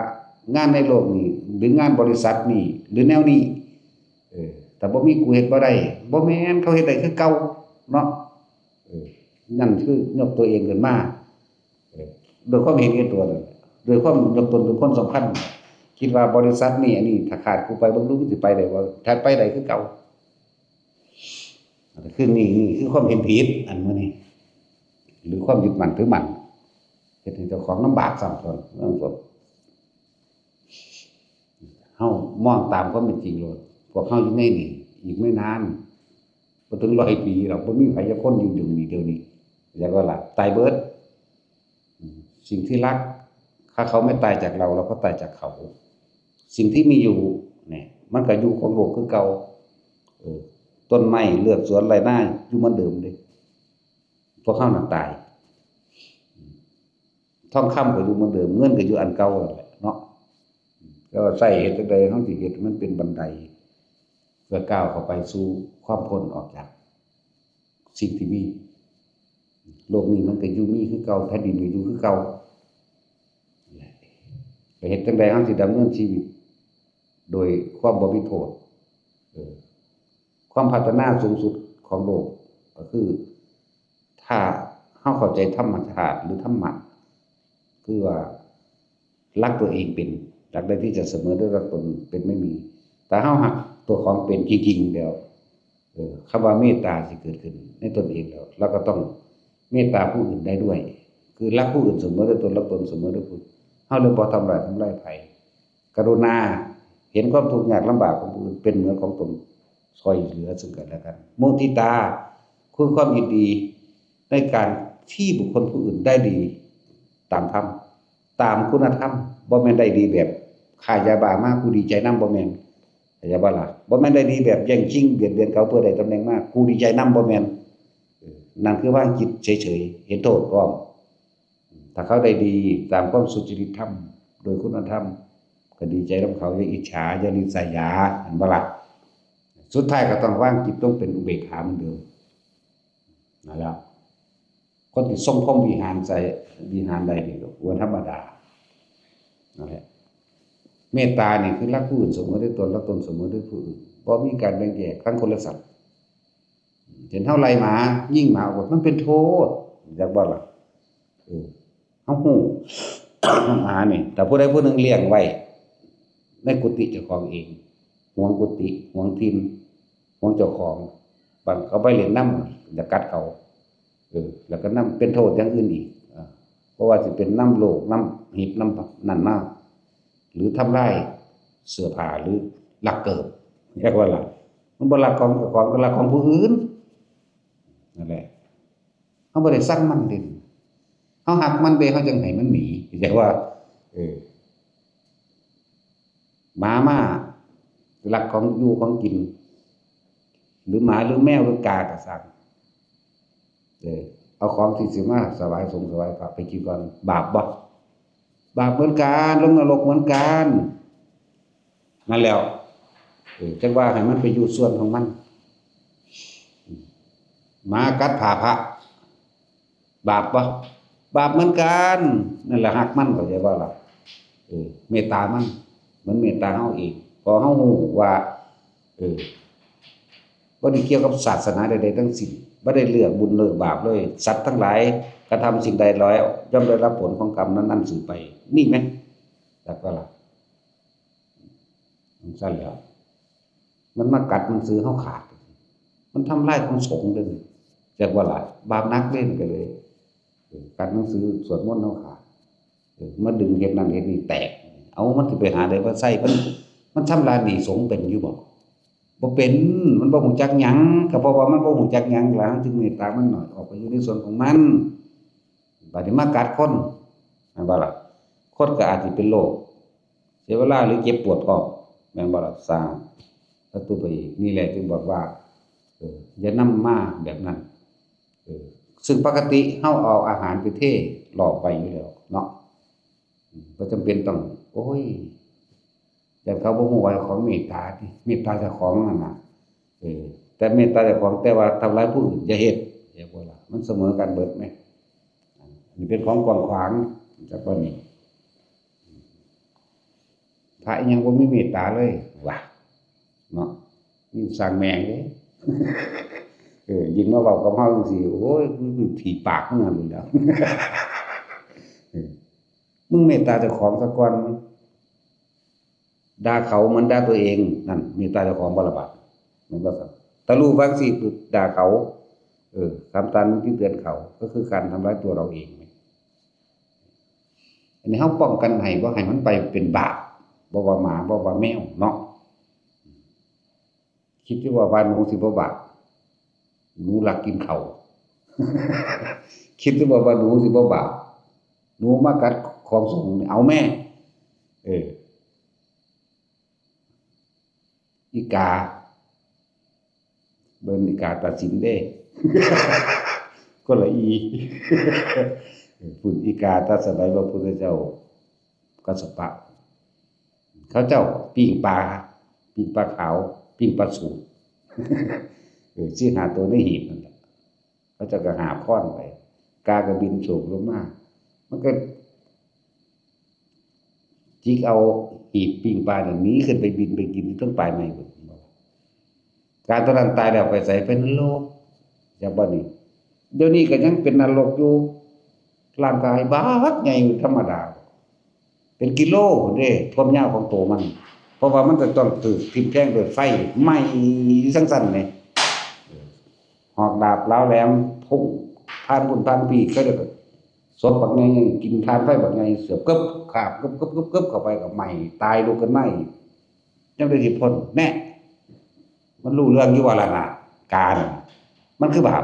งานในโลกนี้ หรืองานบริษัทนี้ หรือแนวนี้ เออ ถ้าบ่มีกูเฮ็ดบ่ได้ บ่แม่น เขาเฮ็ดได้คือเก่าเนาะ เออ นั่นคือยกตัวเองขึ้นมา เออ โดยความเห็นแก่ตัวนั่นแหละ โดยความยกตนเป็นคนสำคัญ คิดว่าบริษัทนี้ อันนี้ ถ้าขาดกูไป บ่รู้มันสิไปได้บ่ ถ้าไปได้คือเก่า คือนี่ นี่คือความเห็นผิด อันมื้อนี้ หรือความยึดมั่นถือมั่น เฮ็ดให้เจ้าของลำบากซ้ำซ้อน เรื่องพวก เฮามองตามความเป็นจริงโลด พวกเฮาอยู่ในนี่ อีกไม่นาน บ่ถึงร้อยปีหรอก บ่มีไผจักคนอยู่เดี๋ยวนี้ เดี๋ยวนี้ เรียกว่าล่ะ ตายเบิด อืม สิ่งที่รัก ถ้าเขาไม่ตายจากเรา เราก็ตายจากเขา สิ่งที่มีอยู่เนี่ย มันก็อยู่ของโลกคือเก่า เออ ต้นไม้ เฮือนสวน ไร่นา อยู่เหมือนเดิมเด้ พวกเฮานั่นตาย ทองคำก็อยู่เหมือนเดิม เงินก็อยู่อันเก่านั่นแหละเนาะ แต่ว่าใช้เฮ็ดจั่งใด เฮาสิเฮ็ดให้มันเป็นบันได เพื่อก้าวเข้าไปสู่ความพ้นออกจากสิ่งที่มี โลกนี้มันก็อยู่มีคือเก่า แผ่นดินก็อยู่คือเก่า ไปเฮ็ดจั่งใด เฮาสิดำเนินชีวิต โดยความบ่มีโทษ เออ ความพัฒนาสูงสุดของโลกก็คือ ถ้าเฮาเข้าใจธรรมชาติหรือธรรมะ คือว่ารักตัวเองเป็น รักได้ที่จะเสมอด้วยรักตนเป็นไม่มี ถ้าเฮาฮักตัวของเป็นจริงๆแล้ว เออ คำว่าเมตตาสิเกิดขึ้นในตนเองแล้ว เราก็ต้องเมตตาผู้อื่นได้ด้วย คือรักผู้อื่นเสมอด้วยตน รักตนเสมอด้วยผู้อื่น เฮาเลยบ่ทำร้ายทำลายไผ กรุณา เห็นความทุกข์ยากลำบากของผู้อื่นเป็นเหมือนของตน ช่วยเหลือซึ่งกันและกัน มุทิตา คือความยินดีในการที่บุคคลผู้อื่นได้ดีตามธรรม ตามคุณธรรม บ่แม่นได้ดีแบบค้ายาบ้ามา กูดีใจนำ บ่แม่น เข้าใจบ่ล่ะ บ่แม่นได้ดีแบบแย่งชิงเบียดเบียนเขาเพื่อได้ตำแหน่งมา กูดีใจนำ บ่แม่น เออ นั่นคือวางจิตเฉยๆ เห็นโทษพร้อม ถ้าเขาได้ดีตามความสุจริตธรรม โดยคุณธรรม ก็ดีใจนำเขา อย่าอิจฉา อย่าริษยา เห็นบ่ล่ะ สุดท้ายก็ต้องวางจิตลงเป็นอุเบกขาเหมือนเดิม นั่นแหละ คนที่ทรงพรหมวิหารใจ วิหารได้นี่ก็ควรธรรมดา นั่นแหละ เมตตานี่คือรักผู้อื่นเสมอด้วยตน รักตนเสมอด้วยผู้อื่น บ่มีการแบ่งแยกทั้งคนและสัตว์ เห็นเฮาไล่หมา ยิงหมาออก มันเป็นโทษ จักบ่ล่ะ เออ เฮาฮู้ หมานี่ แต่ผู้ใดผู้หนึ่งเลี้ยงไว้ ในกุฏิเจ้าของเอง หวงกุฏิ หวงถิ่น หวงเจ้าของ บางเขาไปเล่นนำ อยากกัดเขา เออ แล้วก็นำเป็นโทษอย่างอื่นอีก อ่า เพราะว่าสิเป็นนำโรค นำหิด นำนั่นมา หรือทำลายเสื้อผ้า หรือลักเกิบ เรียกว่าล่ะ มันบ่ลักของเจ้าของ ก็ลักของผู้อื่น นั่นแหละ เฮาบ่ได้ซังมันเด้ เฮาฮักมันเด้ เฮาจั่งให้มันหนี เรียกว่า เออ หมามาลักของอยู่ของกิน หรือหมาหรือแมวหรือกาก็ซ่าง เออ เอาของที่สิมาถวายสงฆ์ถวายพระไปกินก่อน บาปบ่ บาปเหมือนกัน ลงนรกเหมือนกัน นั่นแหล้ว เออ จั่งว่าให้มันไปอยู่ส่วนของมัน หมากัดผ่าพระ บาปปะ บาปเหมือนกัน นั่นแหละฮักมัน เข้าใจบ่ล่ะ เออ เมตตามัน เหมือนเมตตาเฮาเอง พอเฮาฮู้ว่า เออ บ่ได้เกี่ยวกับศาสนาใดๆทั้งสิ้น บ่ได้เลือกบุญเลือกบาปเลย สัตว์ทั้งหลายกระทำสิ่งใดแล้ว ย่อมได้รับผลของกรรมนั้นๆสืบไป นี่แม่น จักบ่ล่ะ จั่งซั้นแหล้ว มันมากัดหนังสือเฮาขาด มันทำลายของสงฆ์เด้อ จักบ่ล่ะ บาปหนักเด้ ก็เลย เออ กัดหนังสือสวดมนต์เฮาขาด เออ มาดึงเฮ็ดนั่นเฮ็ดนี่แตก เอา มันสิไปหาใดมาใส่ มัน มันชำระหนี้สงฆ์เป็นอยู่บ่ บ่เป็น มันบ่ฮู้จักหยัง ก็เพราะว่ามันบ่ฮู้จักหยังล่ะ จึงเมตตามันน้อย ออกไปอยู่ในส่วนของมัน บัดนี้มากัดคน แม่นบ่ล่ะ คนก็อาจสิเป็นโรค เสียเวลาหรือเจ็บปวดพร้อม แม่นบ่ล่ะ สร้างศัตรูไปอีก นี่แหละจึงบอกว่า เออ อย่านำมาแบบนั้น เออ ซึ่งปกติเฮาเอาอาหารไปเทรอบไว้อยู่แล้วเนาะ อืม บ่จำเป็นต้อง โอ้ย ย่านเขาบ่ฮู้ว่าของเมตตาติ เมตตาเจ้าของนั่นน่ะ เออ แต่เมตตาเจ้าของ แต่ว่าทำร้ายผู้อื่นอย่าเฮ็ด เห็นบ่ล่ะ มันเสมอกันเบิดแหม อันนี้เป็นของกว้างขวาง จักว่านี่ พระยังบ่มีเมตตาเลย ว่ะ เนาะ ยิ่งสร้างแม่งเด้ เออ ยิ่งมาเว้ากับเฮาจั่งซี้ โอ้ย มึงถีบปากมึงนั่นแหล้ว เออ มึงเมตตาเจ้าของซะก่อน ด่าเขาเหมือนด่าตัวเอง นั่น เมตตาเจ้าของบ่ล่ะบาด แม่นบ่ครับ ถ้ารู้ฟังสิปุ๊บ ด่าเขา เออ คำตันที่เตือนเขา ก็คือการทำร้ายตัวเราเอง อันนี้เฮาป้องกันให้บ่ให้มันไปเป็นบาป บ่ว่าหมา บ่ว่าแมวเนาะ คิดอยู่บ่ว่าหนูสิบ่บาป หนูลักกินข้าว คิดอยู่บ่ว่าหนูสิบ่บาป หนูมากัดของสงฆ์นี่ เอาแม่ เออ อีกา เบิ่งอีกาตัดสินเด้ คนละอี เออ พุ้นอีกาตัดสมัยพระพุทธเจ้า กัสสปะ เขาเจ้าปิ้งปลา ปิ้งปลาขาว ปิ้งปลาสูตร เออ สิหาตัวในหีบนั่นแหละ เขาเจ้าก็หาบค้อนไป กาก็บินโฉบลงมา มันก็จิกเอาหีบปิ้งปลานั่นหนีขึ้นไปบินไปกินอยู่เทิงปลายไม้พุ้น กาตัวนั้นตายแล้วไปไส ไปนรก จักบ่นี่ เดี๋ยวนี้ก็ยังเป็นนรกอยู่ ร่างกายบักใหญ่ธรรมดา เป็นกิโลพุ้นเด้ ความยาวของตัวมัน เพราะว่ามันจะต้องถูกทิ่มแทงด้วยไฟไหม้อยู่จั่งซั้นนี่ หอกดาบเหลาแหลม พุ่งผ่านพุ้นผ่านพี้ เขาเรียกว่าศพบักใหญ่ กินถ่านไฟบักใหญ่ เสียบกึบ คาบกึบกึบกึบกึบเข้าไปก็ไหม้ ตายลุกขึ้นมาอีก จั่งได้สิพ้น แน่ มันรู้เรื่องอยู่ว่าล่ะนะ กาน่ะ มันคือบาป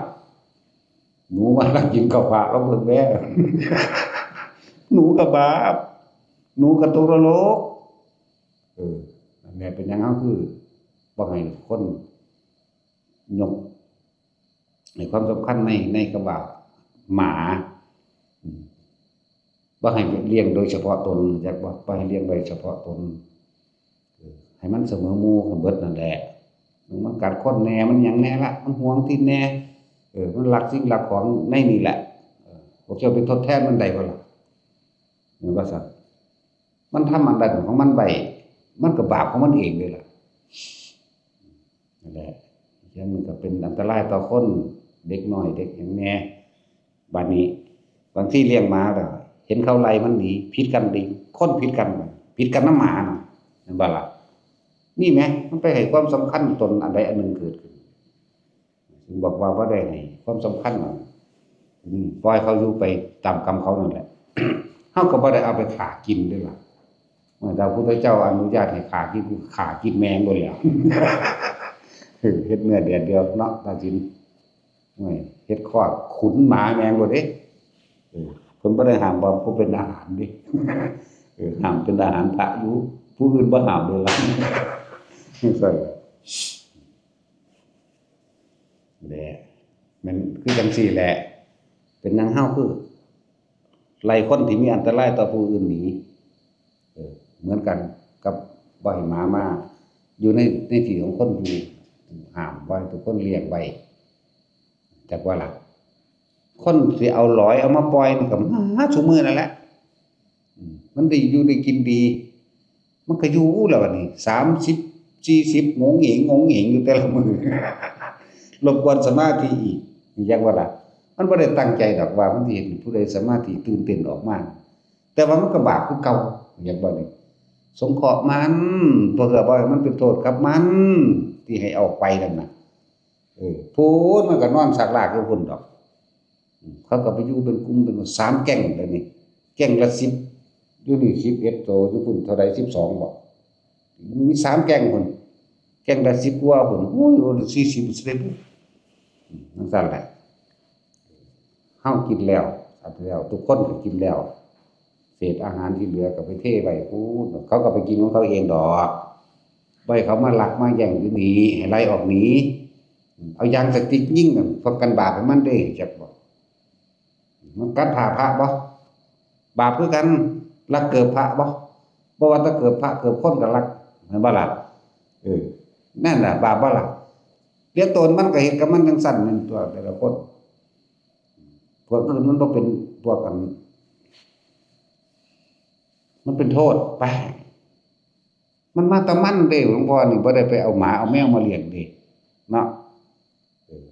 หนูมาลักกินข้าวพระ ลองเบิ่งแหม หนูก็บาป หนูก็ตกนรก เออ นั่นแหละ เป็นหยังเฮาคือบ่ให้คนยก ให้ความสำคัญใน ในคำว่าหมา อืม บ่ให้เลี้ยงโดยเฉพาะตน จักบ่ บ่ให้เลี้ยงโดยเฉพาะตน เออ ให้มันเสมอหมู่กันเบิดนั่นแหละ มันกัดคนแหน่ มันหยังแหน่ละ มันหวงถิ่นแหน่ เออ มันลักสิ่งลักของในนี่แหละ เออ พวกเจ้าไปทดแทนมันได้บ่ล่ะ แม่นบ่ซั่น มันทำอันใดของมันไป มันก็บาปของมันเองเลยล่ะ นั่นแหละ ฉะนั้นมันก็เป็นอันตรายต่อคน เด็กน้อย เด็กหยังแหน่ บัดนี้ บางทีเลี้ยงหมาแล้ว เห็นเขาไล่มันหนี ผิดกันดี คนผิดกัน ผิดกันนำหมาน่ะ แม่นบ่ล่ะ นี่แหม มันไปให้ความสำคัญตนอันใดอันหนึ่งเกิดขึ้น ถึงบอกว่าบ่ได้ให้ความสำคัญหรอก อืม ปล่อยเขาอยู่ไปตามกรรมเขานั่นแหละ เฮาก็บ่ได้เอาไปฆ่ากินเด้ล่ะ เมื่อพระพุทธเจ้าอนุญาตให้ฆ่ากิน กูฆ่ากินแม่งโลดแหล้ว เออ เฮ็ดเนื้อแดดเดียวเนาะ ตัดสิน โอ้ย เฮ็ดคอกขุนหมาแม่งโลดเด้ เออ เพิ่นบ่ได้ห้ามว่าผู้เป็นอาหารเด้ เออ ห้ามเป็นอาหารพระอยู่ ผู้อื่นบ่ห้ามเลยล่ะ ใช่ แหละ แม่นคือจั่งซี้แหละ เป็นหยังเฮาคือ ไล่คนที่มีอันตรายต่อผู้อื่นหนี เออ เหมือนกันกับบ่ให้หมามาอยู่ใน ในที่ของคนอยู่ ห้ามบ่ให้ทุกคนเลี้ยงไว้ จักว่าล่ะ คนสิเอาหลอยเอามาปล่อยนี่ก็มาซุมื้อนั่นแหละ อืม มันได้อยู่ได้กินดี มันก็อยู่แล้วบัดนี้ สามสิบ สี่สิบ โหงเหง โหงเหงอยู่แต่ละมื้อ รบกวนสมาธิอีก จักว่าล่ะ มันบ่ได้ตั้งใจดอกว่ามันสิเฮ็ดให้ผู้ใดสมาธิตื่นเต้นออกมา แต่ว่ามันก็บาปคือเก่า จักว่านี่ สงเคราะห์มัน เพื่อบ่ให้มันเป็นโทษกับมัน ที่ให้ออกไปนั่นน่ะ เออ พู้นมันก็นอนสักลากอยู่พุ้นดอก อืม เขาก็ไปอยู่เป็นกลุ่มเป็นสามแก๊งเดี๋ยวนี้ แก๊งละสิบ อยู่นี่สิบเอ็ดโต อยู่พุ้นเท่าใด สิบสอง บ่ มีสามแก๊งพุ้น แก๊งละสิบกว่าพุ้น โอ้ย สี่สิบ สิบเอ็ด อืม จั่งซั้นแหละ เฮากินแล้ว สัตว์แล้ว ทุกคนก็กินแล้ว เศษอาหารที่เหลือก็ไปเทไว้พุ้น เขาก็ไปกินของเขาเองดอก บ่ให้เขามาลักมาแย่งอยู่นี่ ให้ไล่ออกหนี เอายางสติ๊กยิงกัน พวกกันบาปให้มันเด้ จักบ่ มันกัดผ้าพระบ่ บาปคือกัน ลักเกิบพระบ่ บ่ว่าแต่เกิบพระเกิบคนก็ลัก แม่นบ่ล่ะ เออ นั่นน่ะ บาปบ่ล่ะ เดี๋ยวตนมันก็เฮ็ดกับมันจั่งซั้นแม่นตัวแต่ละคน พวกอื่นมันบ่เป็น พวกอัน มันเป็นโทษ ไป มันมาแต่มันเด้ หลวงพ่อนี่บ่ได้ไปเอาหมาเอาแมวมาเลี้ยงเด้ เนาะ เออ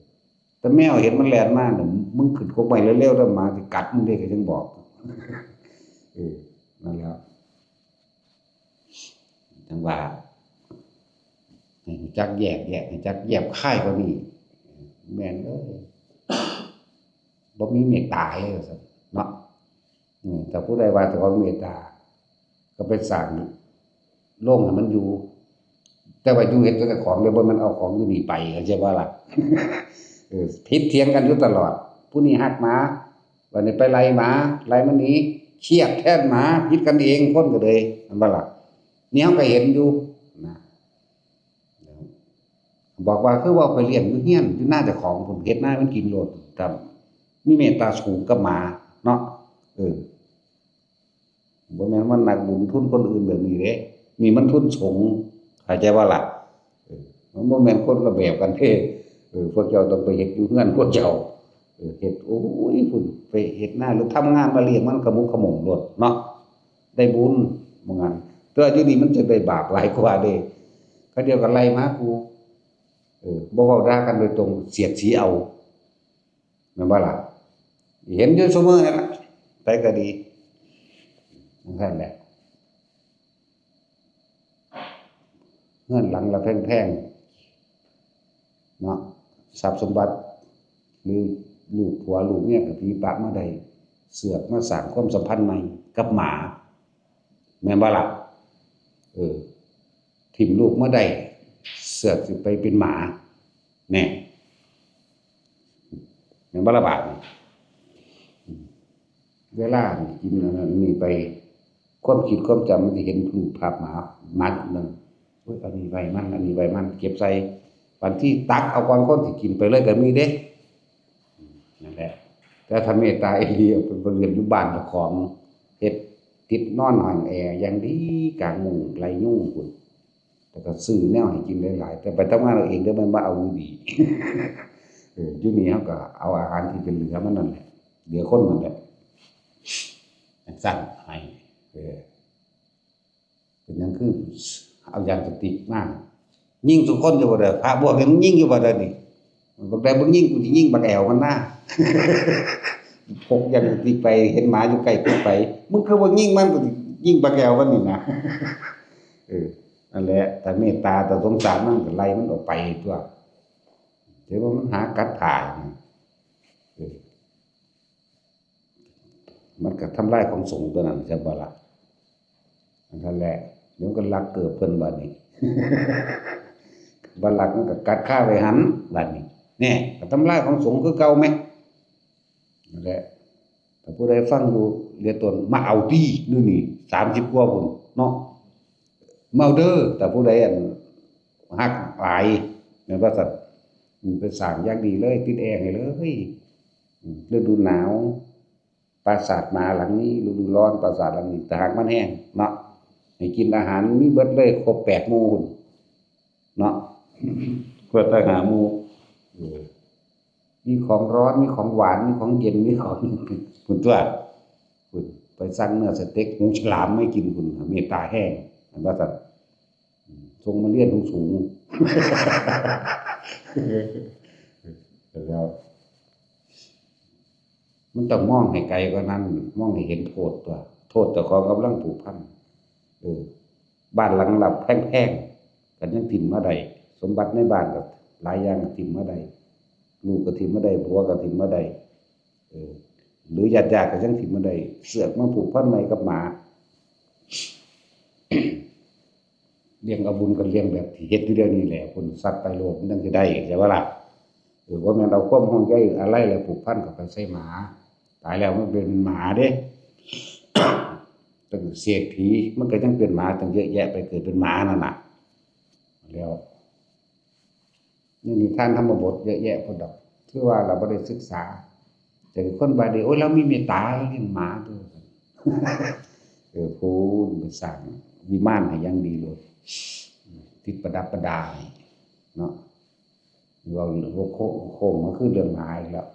แต่แมวเห็นมันแล่นมาน่ะ มึงขึ้นกกไม้เร็วๆ แล้วหมาสิกัดมึงเด้ ก็ยังบอก เออ นั่นแหละ จั่งว่า ให้รู้จักแยกแยะ ให้จักแยบคายกว่านี้ แม่นเด้อ บ่มีเมตตาเลยว่าซั่นเนาะ อืม ถ้าผู้ใดว่าเจ้าของเมตตา ก็ไปสร้างโรงให้มันอยู่ แต่ว่าอยู่เฮ็ดแต่ของเด้อ บ่แม่นเอาของอยู่นี่ไป เข้าใจบ่ล่ะ เออ ผิดเถียงกันอยู่ตลอด ผู้นี้ฮักหมา บัดนี้ไปไล่หมา ไล่มันหนี เครียดแทนหมา ผิดกันเอง คนก็เลย แม่นบ่ล่ะ นี่เฮาก็เห็นอยู่นะ บอกว่าคือว่าไปเลี้ยงอยู่เฮือน อยู่นาเจ้าของพุ้น เฮ็ดนามันกินโลด แต่มีเมตตาสูงกับหมาเนาะ เออ บ่แม่นว่านักบุญทุนคนอื่นแบบนี้เด้ นี่มันทุนสงฆ์ เข้าใจบ่ล่ะ เออ มันบ่แม่นคนละแบบกันเด้ เออ พวกเจ้าต้องไปเฮ็ดอยู่เฮือนพวกเจ้า เออ เฮ็ด โอ้ย พุ้น ไปเฮ็ดนาหรือทำงานมาเลี้ยงมันขมุกขม่มโลดเนาะ ได้บุญ บ่งั้น แต่ว่าอยู่นี่มันจะได้บาปหลายกว่าเด้ เขาเจ้าก็ไล่หมากู เออ บ่เว้าด่ากันโดยตรง เสียดสีเอา แม่นบ่ล่ะ เห็นอยู่ซุมื้อนั่นล่ะ ไปก็ดี จั่งซั้นแหละ เฮือนหลังละแพงๆ เนาะ ทรัพย์สมบัติ หรือลูกผัวลูกเมียก็ผีปะมาได้ เสือกมาสร้างความสัมพันธ์ใหม่กับหมา แม่นบ่ล่ะ เออ ถิ่มลูกมาได้ เสือกสิไปเป็นหมา แน่ แม่นบ่ล่ะบาดนี่ เวลานี่กินอันนั้นนี่ไป ความคิดความจำมันสิเห็นรูปภาพหมา หมาหนึ่ง โอ้ย อันนี้ไว้มัน อันนี้ไว้มัน เก็บใส่ บางทีตักเอาก่อนคนสิกินไปเลยก็มีเด้ นั่นแหละ แต่ถ้าเมตตาอีหลี เอาไปเลี้ยงอยู่บ้านเจ้าของ เฮ็ดติดนอนห้องแอร์อย่างดี กางมุ้งไล่ยุงพุ้น แต่ก็ซื้อแนวให้กินหลายๆ แต่ไปทำงานเอาเองเด้อ มันบ่เอาอยู่ดี เออ อยู่นี่เฮาก็เอาอาหารที่เป็นเหลือมันนั่นแหละ เหลือคนนั่นแหละ จั่งซั้นให้ เออ เป็นหยังคือเอายางสติ๊กมา ยิงซุคนอยู่บ่เด้อ พระพวกนี้มันยิงอยู่บ่เด้อนี่ บักใดมึงยิง กูสิยิงบักแอวมันนะ พกยางสติ๊กไป เห็นหมาอยู่ใกล้กูไป มึงคือบ่ยิงมัน กูสิยิงบักแอวมันนี่นะ เออ นั่นแหละ ถ้าเมตตา ถ้าสงสารมันก็ไล่มันออกไปตั๊ว แต่ว่ามันหากัดผ้า เออ มันก็ทำลายของสงฆ์ตัวนั้น ใช่บ่ล่ะ อันนั้นแหละ เดี๋ยวมันก็ลักเกิบเพิ่นบัดนี้ บ่ลักมันก็กัดคาไว้หั่น บัดนี้ แน่ ก็ทำลายของสงฆ์คือเก่าแหม นั่นแหละ ถ้าผู้ใดฟังอยู่ เหลือตนมาเอาติ อยู่นี่ สามสิบกว่าพุ้นเนาะ มาเอาเด้อ ถ้าผู้ใด อัน ฮักหลาย แม่นว่าซั่น อืม ไปสร้างอย่างดีเลย ติดแอร์ให้เลย อืม ฤดูหนาว ปราสาทหมาหลังนี้ ฤดูร้อน ปราสาทหลังนี้ ถ้าหากมันแฮงเนาะ ให้กินอาหารมีเบิดเลย ครบแปดหมู่พุ้นเนาะ เพื่อแต่หาหมู่ เออ มีของร้อน มีของหวาน มีของเย็น มีของ คุณตัว คุณไปสั่งเนื้อสเต็กหูฉลามไม่กิน คุณเมตตาแห้ง อันว่าสัตว์ส่งมาเรียนสูงๆ แล้ว มันต้องมองให้ไกลกว่านั้น มองให้เห็นโทษตัว โทษเจ้าของกำลังผูกพัน เออ บ้านหลังละแพงๆ กันยังถิ่มมาได้ สมบัติในบ้านก็หลายอย่างก็ถิ่มมาได้ ลูกก็ถิ่มมาได้ ผัวก็ถิ่มมาได้ เออ หรือญาติๆ ก็ยังถิ่มมาได้ เสือกมาผูกพันใหม่กับหมา เลี้ยงเอาบุญกันเลี้ยงแบบที่เฮ็ดอยู่เดี๋ยวนี้แหละ คนสัตว์ไปโลกมันจั่งสิได้ ใช่บ่ล่ะ เออ ว่าแม่นเอาความห่วงใยอะไรแหละผูกพันกับไปใส่หมา ตายแล้วมันเป็นหมาเด้ ตั้งเศรษฐีมันก็ยังเป็นหมาตั้งเยอะแยะไปเกิดเป็นหมานั่นน่ะ แล้ว นี่นิทานธรรมบทเยอะแยะพุ้นดอก คือว่าเราบ่ได้ศึกษา แต่คนบาดนี้ โอ้ย เรามีเมตตา เราเลี้ยงหมาตัว เออ พู้นไปสร้างวิมานให้อย่างดีเลย ติดประดับประดาให้เนาะ เว้าโค้ง โค้งมาคือเรื่องหมาอีกแล้ว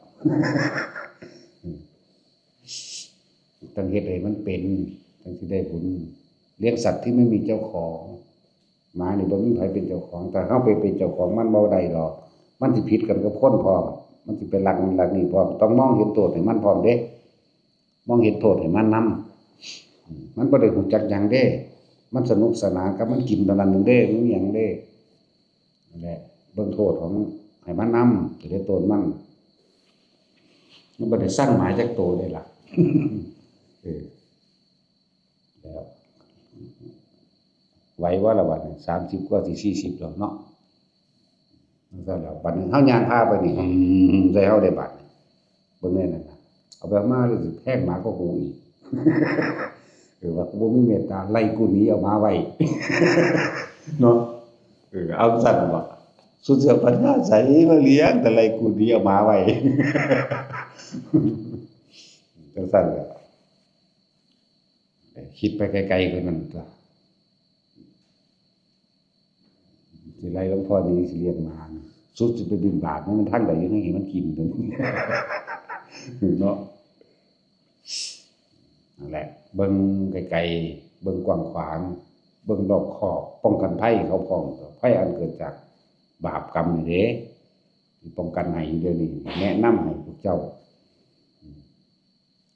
ต้องเฮ็ดให้มันเป็น จั่งสิได้บุญ เลี้ยงสัตว์ที่ไม่มีเจ้าของ หมานี่บ่มีไผเป็นเจ้าของ แต่เฮาไปเป็นเจ้าของมันบ่ได้ดอก มันสิผิดกันกับคนพร้อม มันสิไปลักนั่นลักนี่พร้อม ต้องมองเห็นโทษให้มันพร้อมเด้ มองเห็นโทษให้มันนำ อืม มันบ่ได้รู้จักหยังเด้ มันสนุกสนานกับมันกินเท่านั้นหนึ่งเด้ มันมีหยังเด้ นั่นแหละ เบิ่งโทษของ ให้มันนำ จะได้ตนมัน มันบ่ได้สั่งหมาจักโตเลยล่ะ เออ แล้ว ไหวบ่ล่ะบัดนี้ สามสิบกว่าสิสี่สิบแล้วเนาะ จั่งซั้นแล้ว บัดนี้เฮาย่างพาไปนี่ อืม ใส่เฮาได้บัดนี้ เบิ่งแน่นั่นน่ะ เอาไปเอามาเลยสิแพงหมากว่ากูอีก เออ ว่ากูบ่มีเมตตา ไล่กูหนีเอาหมาไว้ เนาะ เออ เอาซั่นบ่ สุดเสียปัญญาใสมาเลี้ยง แต่ไล่กูหนีเอาหมาไว้ จั่งซั้นแหละ คิดไปไกลๆกว่านั้นตั๊ว สิไล่หลวงพ่อหนีสิเลี้ยงหมานี่ สุดสิไปบิณฑบาต มันทางใดอยู่ในให้มันกินตัวนี้ เนาะ นั่นแหละ เบิ่งไกลๆ เบิ่งกว้างขวาง เบิ่งรอบคอบ ป้องกันภัยเขาพร้อม ภัยอันเกิดจากบาปกรรมนี่เด้ ป้องกันให้อยู่เดี๋ยวนี้ แนะนำให้พวกเจ้า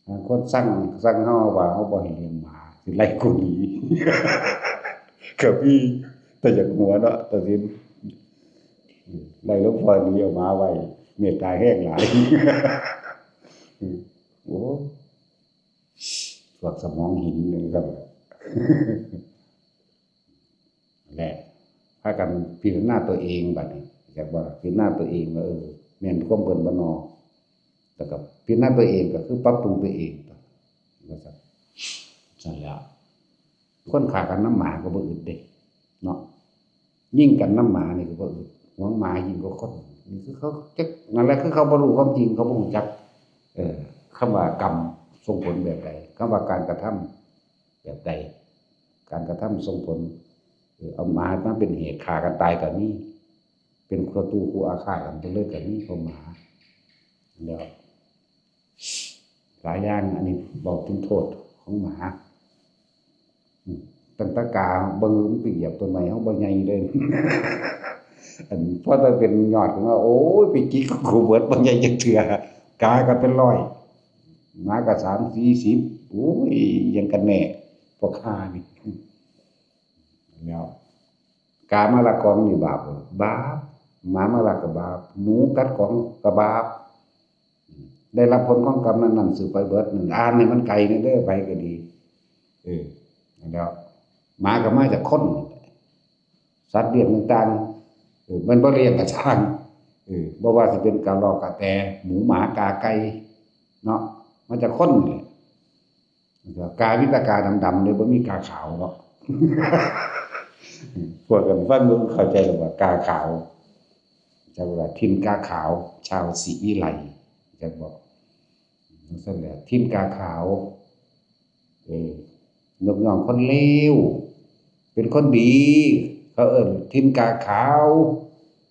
บางคนสั่ง สั่งเฮาว่าเฮาบ่ให้เลี้ยงหมา สิไล่กูหนี ก็มี แต่อยากหัวเนาะ ตัดสิน ไล่หลวงพ่อหนีเอาหมาไว้ เมตตาแห้งหลาย โอ้ย พวกสมองหินนี่ครับ และพากันพิจารณาตัวเองบัดนี้ อยากว่าพิจารณาตัวเองว่า เออ แม่นความเพิ่นบ่นอ แล้วก็พิจารณาตัวเองก็คือปรับปรุงตัวเอง ว่าซั่น ซั่นแหล้ว คนฆ่ากันนำหมาก็บ่อึดเด้ เนาะ ยิงกันนำหมานี่ก็บ่อึด หวงหมายิ่งกว่าคน นี่คือเขาจัก นั่นแหละคือเขาบ่รู้ความจริง เขาบ่รู้จัก เอ่อ คำว่ากรรมส่งผลแบบใด คำว่าการกระทำแบบใด การกระทำส่งผล เอ่อ เอาหมามาเป็นเหตุฆ่ากันตายก็มี เป็นศัตรูคู่อาฆาตกันไปเลยก็มี เพราะหมา แล้ว หลายอย่าง อันนี้บอกถึงโทษของหมา อืม ตั้งแต่กาเบิ่งมันไปเหยียบต้นไม้ เฮาบ่ใหญ่เลย อันพอแต่เป็นยอดขึ้นมา โอ้ย ไปจิกกับกูเบิด บ่ใหญ่จักเทื่อ กาก็เป็นร้อย หมาก็สามสี่สิบ โอ้ย ยังกันแน่ พวกห่านี่ แล้ว กามาลักของนี่บาปบ่ บาป หมามาลักก็บาป หนูกัดของก็บาป ได้รับผลของกรรมนั้นๆ สืบไปเบิดนั่น อ่านให้มันไกลแน่เด้อ ไผก็ดี เออ แล้ว หมาก็มาจากคน สัตว์เลี้ยงต่างๆ เออ มันบ่เลี้ยงก็ช่าง เออ บ่ว่าสิเป็นกระรอกกระแต หมูหมากาไก่ เนาะ มาจากคนนี่แหละ กามีแต่กาดำๆ เลย บ่มีกาขาวเนาะ พวกกันฟังเบิ่งเข้าใจแล้วว่ากาขาว จักว่าถิ่นกาขาว ชาวศรีวิไล จักบอก จั่งซั้นแหละ ถิ่นกาขาว เออ ยกย่องคนเลว เป็นคนดี เขาเอิ้นถิ่นกาขาว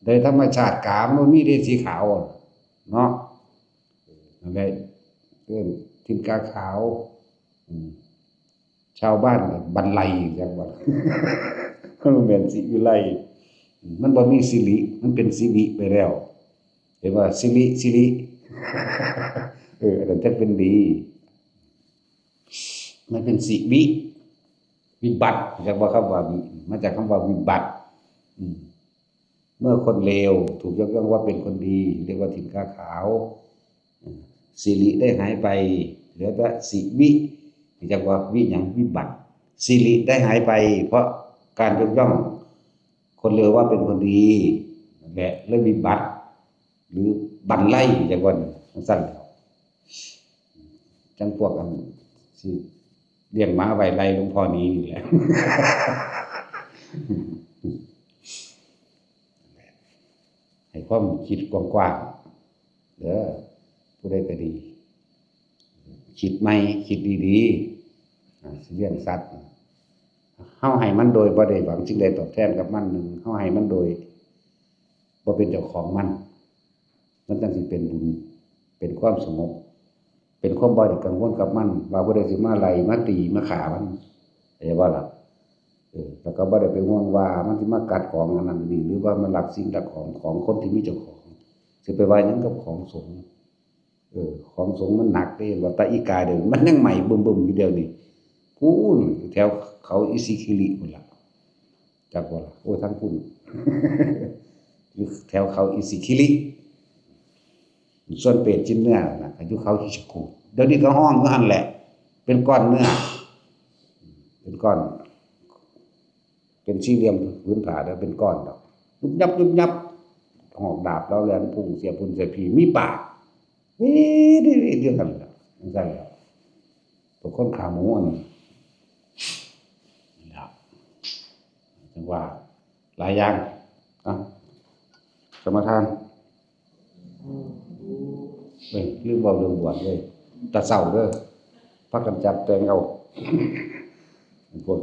โดยธรรมชาติกามันบ่มีเด้สีขาวอะ เนาะ นั่นแหละ เอิ้นถิ่นกาขาว อืม ชาวบ้านก็บันไลจังว่า มันบ่แม่นสิวิไล มันบ่มีสิริ มันเป็นสิวิไปแล้ว เห็นว่าสิริ สิริ เออ อันนั้นจั่งเป็นดี มันเป็นสิวิ วิบัติ จักว่าคำว่าวิ มาจากคำว่าวิบัติ อืม เมื่อคนเลวถูกยกย่องว่าเป็นคนดี เรียกว่าถิ่นกาขาว อืม สิริได้หายไป เหลือแต่สิวิ จักว่าวิหยัง วิบัติ สิริได้หายไป เพราะการยกย่อง คนเลวว่าเป็นคนดี นั่นแหละ เลยวิบัติ หรือบันไลจังว่าจั่งซั่นแหล้ว จั่งพวกอันสิเลี้ยงหมาไว้ไล่หลวงพ่อหนีนี่แหละ ให้ความคิดกว้างๆ เด้อ ผู้ใดก็ดี คิดใหม่ คิดดีๆ อ่า สิเลี้ยงสัตว์ เฮาให้มันโดยบ่ได้หวังสิ่งใดตอบแทนกับมัน หนึ่ง เฮาให้มันโดยบ่เป็นเจ้าของมัน มันจั่งสิเป็นบุญ เป็นความสงบ เป็นความบ่ได้กังวลกับมัน ว่าผู้ใดสิมาไล่ มาตี มาฆ่ามัน เข้าใจบ่ล่ะ เออ แล้วก็บ่ได้ไปห่วงว่ามันสิมากัดของอันนั้นอันนี้ หรือว่ามันลักสิ่งลักของของคนที่มีเจ้าของ สิไปว่าหยังกับของสงฆ์ เออ ของสงฆ์มันหนักเด้ ว่าแต่อีกาเดี๋ยวนี้มันยังไหม้บึ้มๆอยู่เดี๋ยวนี้ พู้น แถวเขาอิสิคิริพู้นล่ะ จักบ่ล่ะ โอ้ ทั้งพู้น อยู่แถวเขาอิสิคิริ ส่วนเปรตกินเนื้อน่ะ ก็อยู่เขาคิชกูด เดี๋ยวนี้ก็ฮ้องอยู่หั่นแหละ เป็นก้อนเนื้อ เป็นก้อน เป็นสี่เหลี่ยมผืนผ้าแล้วเป็นก้อนดอก ยุบยับยุบยับ หอกดาบแล้วแหลมพุ่งเสียบพุ่นเสียบผี มีปาก นี่นี่นี่เดียวกันแหละ จั่งซั่นแหละ พวกคนขาหมูอันนี้ นี่ล่ะ จั่งว่า หลายอย่าง อ่ะ สมาทาน เอ้ย ลืมเว้าเรื่องบวชเลย แต่เช้าเด้อ พากันจัดแต่งเอา พวก